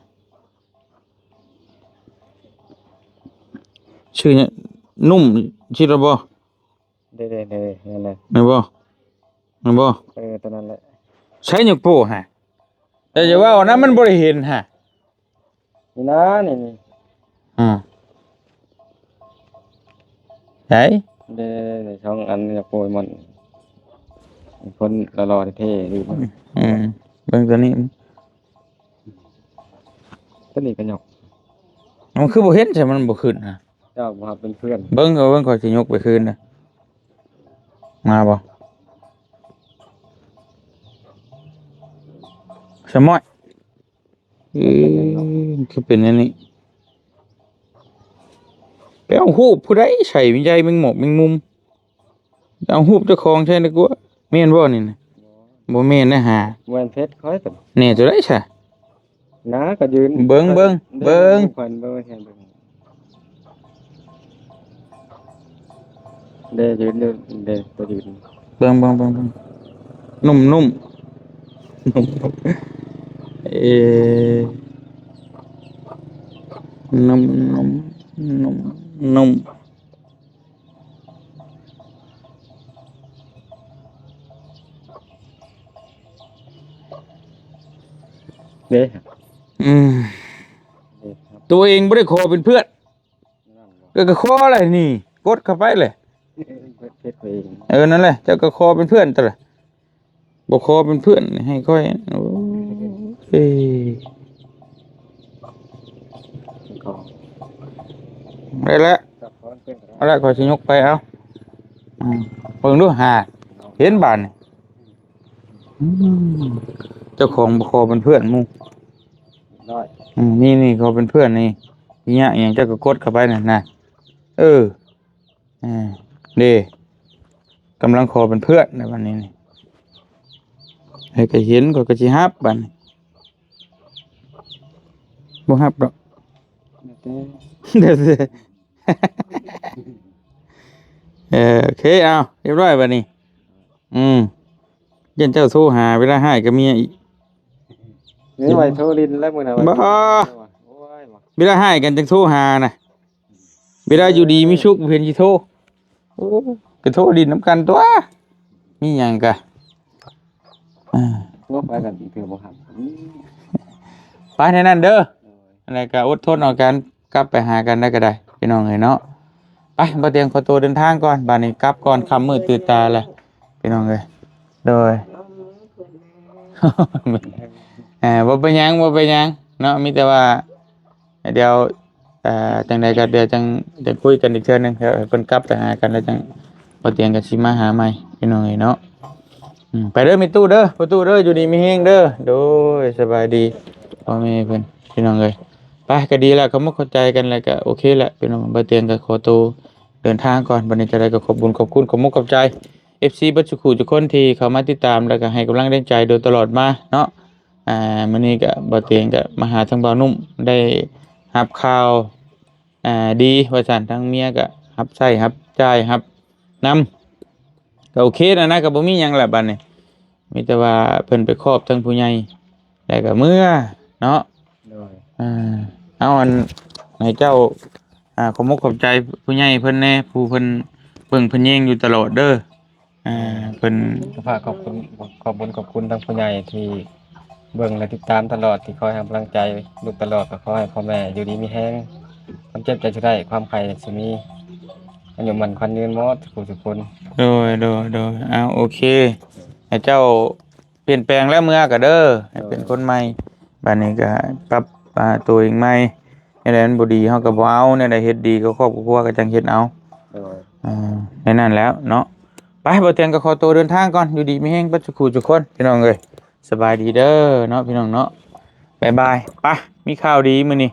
ຊື່ຫຍັງ? ນຸ້ມ ຊິລະບໍ່? ເດ້ໆໆ ນັ້ນແຫຼະ ແມ່ນບໍ່? ແມ່ນບໍ່? ເອີ ຕົວນັ້ນແຫຼະ. ໃຊ້ຍົກໂປ້ຫະ? ແຕ່ຢ່າເວົ້ານະ ມັນບໍ່ໄດ້ເຫັນຫະ. ນີ້ນະ ນີ້ ນີ້ ອືມ ໃສ? ເດ້ ນີ້ ສອງອັນນີ້ ໂອ້ຍ ມັນ ຄົນຫຼໍ່ໆເທ່ໆຢູ່. ອືມ ເບິ່ງຕົວນີ້ ຕົວນີ້ກໍຍົກ. ມັນຄືບໍ່ເຫັນ ໃສ ມັນບໍ່ຂຶ້ນຫະ? ເຈົ້າບໍ່ຮັບເປັນເພື່ອນ. ເບິ່ງ ເບິ່ງ ຂ້ອຍຊິຍົກໄປຄືນນະ. ມາບໍ່? ສະມອຍ. ເອີ ຄືເປັນແນວນີ້? ໄປເອົາຮູບຜູ້ໃດໃສ່ໃຍແມງໝອກແມງມຸມ? ເອົາຮູບເຈົ້າຂອງໃສ່ດີກວ່າ. ແມ່ນບໍ່ນີ້ນະ? ບໍ່ແມ່ນນະຫາ. ບໍ່ແມ່ນເຟສຂ້ອຍ. ແນ່ຕົວໃດຊະ? ນາກໍຢືນ ເບິ່ງ ເບິ່ງ ເບິ່ງ ຂວັນເບິ່ງ ເບິ່ງ ເດ້ ຢືນຢູ່ ເດ້ ຕົວຢືນ ເບິ່ງ ເບິ່ງ ເບິ່ງ ເບິ່ງ ນຸ້ມ ນຸ້ມ ນຸ້ມ ເອີ ນຸ້ມ ນຸ້ມ ນຸ້ມ ນຸ້ມ. ເດ້ ອືມ ເດ້ ຕົວເອງບໍ່ໄດ້ຂໍເປັນເພື່ອນ ນັ້ນບໍ່ ກໍ ກໍຂໍແຫຼະນີ້ ກົດເຂົ້າໄປແຫຼະ ເຮັດເອງ ເອີ ນັ້ນແຫຼະ ເຈົ້າກໍຂໍເປັນເພື່ອນຕົວະ ບໍ່ຂໍເປັນເພື່ອນໃຫ້ຂ້ອຍ ໂອ້ຍ ໄດ້ແລ້ວ ເອົາລະ ຂ້ອຍຊິຍົກໄປເອົາ ອືມ ເບິ່ງດູຫາ ເຫັນບາດນີ້ ອືມ ເຈົ້າຂອງບໍ່ຂໍເປັນເພື່ອນໝູ່ ອືມ ນີ້ໆ ຂໍເປັນເພື່ອນນີ້ ຍາກຫຍັງ ເຈົ້າກໍກົດເຂົ້າໄປນັ້ນນະ ເອີ ອ່າ ເດ້ ກຳລັງຂໍເປັນເພື່ອນໃນວັນນີ້ນີ້ ໃຜກໍເຫັນ ຂ້ອຍກໍຊິຮັບບັດນີ້ ບໍ່ຮັບດອກ ແລ້ວແຕ່ ແລ້ວແຕ່ ເອີ ໂອເຄ ເອົາ ຮຽບຮ້ອຍບັດນີ້ ອືມ ຢ້ານເຈົ້າໂທຫາເວລາຮ້າຍກັບເມຍອີກ ນີ້ໄວ້ໂທຫຼິ້ນແລ້ວມື້ນັ້ນ ບໍ່ ໂອ້ຍ ເວລາຮ້າຍກັນຈັ່ງໂທຫານະ ເວລາຢູ່ດີມີສຸກບໍ່ເຫັນຊິໂທ ໂອ້ ກໍໂທຫຼິ້ນນຳກັນຕົວະ ມີຫຍັງກະ ອ່າ ໂທໄປກັນອີກເທື່ອບໍ່ຮັບ ໄປແນວນັ້ນເດີ ໂດຍ ອັນໃດກໍອົດທົນເອົາກັນ ກັບໄປຫາກັນໄດ້ກໍໄດ້ ພີ່ນ້ອງເອີຍເນາະ ໄປ ບໍ່ຕຽງຂໍຕົວເດີນທາງກ່ອນ ບາດນີ້ກັບກ່ອນ ຄ່ຳມືດຕື່ນຕາແລ້ວ ພີ່ນ້ອງເອີຍ ໂດຍ ເອີ ບໍ່ເປັນຫຍັງ ບໍ່ເປັນຫຍັງເນາະ ມີແຕ່ວ່າ ດຽວ ເອີ ຈັ່ງໃດກໍດຽວຈັ່ງ ຈັ່ງຄຸຍກັນອີກເທື່ອໜຶ່ງ ດຽວໃຫ້ເພິ່ນກັບໄປຫາກັນແລ້ວຈັ່ງ ບໍ່ຕຽງກໍຊິມາຫາໃໝ່ ພີ່ນ້ອງເອີຍເນາະ ອືມ ໄປເດີແມ່ຕູ້ເດີ ພໍ່ຕູ້ເດີ ຢູ່ດີມີແຮງເດີ ໂດຍ ສະບາຍດີພໍ່ແມ່ເພິ່ນ ພີ່ນ້ອງເອີຍ ໄປ ກໍດີແລ້ວ ເຂົ້າອົກເຂົ້າໃຈກັນແລ້ວກໍໂອເຄແລ້ວ ພີ່ນ້ອງ ບໍ່ຕຽງກໍຂໍໂຕເດີນທາງກ່ອນ ບັດນີ້ຈັ່ງໃດກໍຂອບບຸນຂອບຄຸນ ຂອບມຸກຂອບໃຈ ເອັຟຊີ ເບິດສູ່ຄູ່ທຸກຄົນທີ່ເຂົ້າມາຕິດຕາມ ແລ້ວກໍໃຫ້ກຳລັງແຮງໃຈໂດຍຕະຫຼອດມາເນາະ ອ່າ ມື້ນີ້ກໍບໍ່ຕຽງກໍມາຫາທາງບ່າວໜຸ່ມ ໄດ້ຮັບຂ່າວ ອ່າ ດີວ່າຊັ້ນ ທາງເມຍກໍຮັບໃຊ້ຮັບຈ່າຍຮັບນຳ ກໍໂອເຄແລ້ວນະ ກໍບໍ່ມີຫຍັງແຫຼະບັດນີ້ ມີແຕ່ວ່າເພິ່ນໄປຄອບທາງຜູ້ໃຫຍ່ ແລ້ວກໍເມືອເນາະ ໂດຍ ອ່າ ເອົາ ອັນ ໃຫ້ເຈົ້າ ອ່າ ຂອບມຸກຂອບໃຈຜູ້ໃຫຍ່ເພິ່ນແດ່ ຜູ້ເພິ່ນເບິ່ງເພິ່ນແຍງຢູ່ຕະຫຼອດເດີ ອ່າ ເພິ່ນ ກໍຝາກຂອບຄຸນ ຂອບບຸນຂອບຄຸນທາງຜູ້ໃຫຍ່ທີ່ເບິ່ງ ແລະ ຕິດຕາມຕະຫຼອດ ທີ່ຄອຍໃຫ້ກຳລັງໃຈລູກຕະຫຼອດ ກໍຂໍໃຫ້ພໍ່ແມ່ຢູ່ດີມີແຮງ ຄວາມເຈັບຢ່າຊິໄດ້ ຄວາມໄຂ້ຢ່າຊິມີ ອາຍຸໝັ້ນຂວັນຍືນໝົດທຸກຜູ້ທຸກຄົນ ໂດຍ ໂດຍ ໂດຍ ເອົາ ໂອເຄ ໃຫ້ເຈົ້າປ່ຽນແປງແລ້ວເມືອກໍເດີ ໃຫ້ເປັນຄົນໃໝ່ ບາດນີ້ກໍປັບ ອ່າ ຕົວເອງໃໝ່ ແນວໃດມັນບໍ່ດີເຮົາກໍບໍ່ເອົາ ແນວໃດເຮັດດີກັບຄອບກັບຄົວກໍຈັ່ງເຮັດເອົາ ໂດຍ ອ່າ ແນວນັ້ນແລ້ວເນາະ ໄປ ບໍ່ຕຽງກໍຂໍຕົວເດີນທາງກ່ອນ ຢູ່ດີມີແຮງເບິດທຸກຜູ້ທຸກຄົນ ພີ່ນ້ອງເອີຍ ສະບາຍດີເດີເນາະ ພີ່ນ້ອງເນາະ ບາຍບາຍ ໄປ ມີຂ່າວດີມື້ນີ້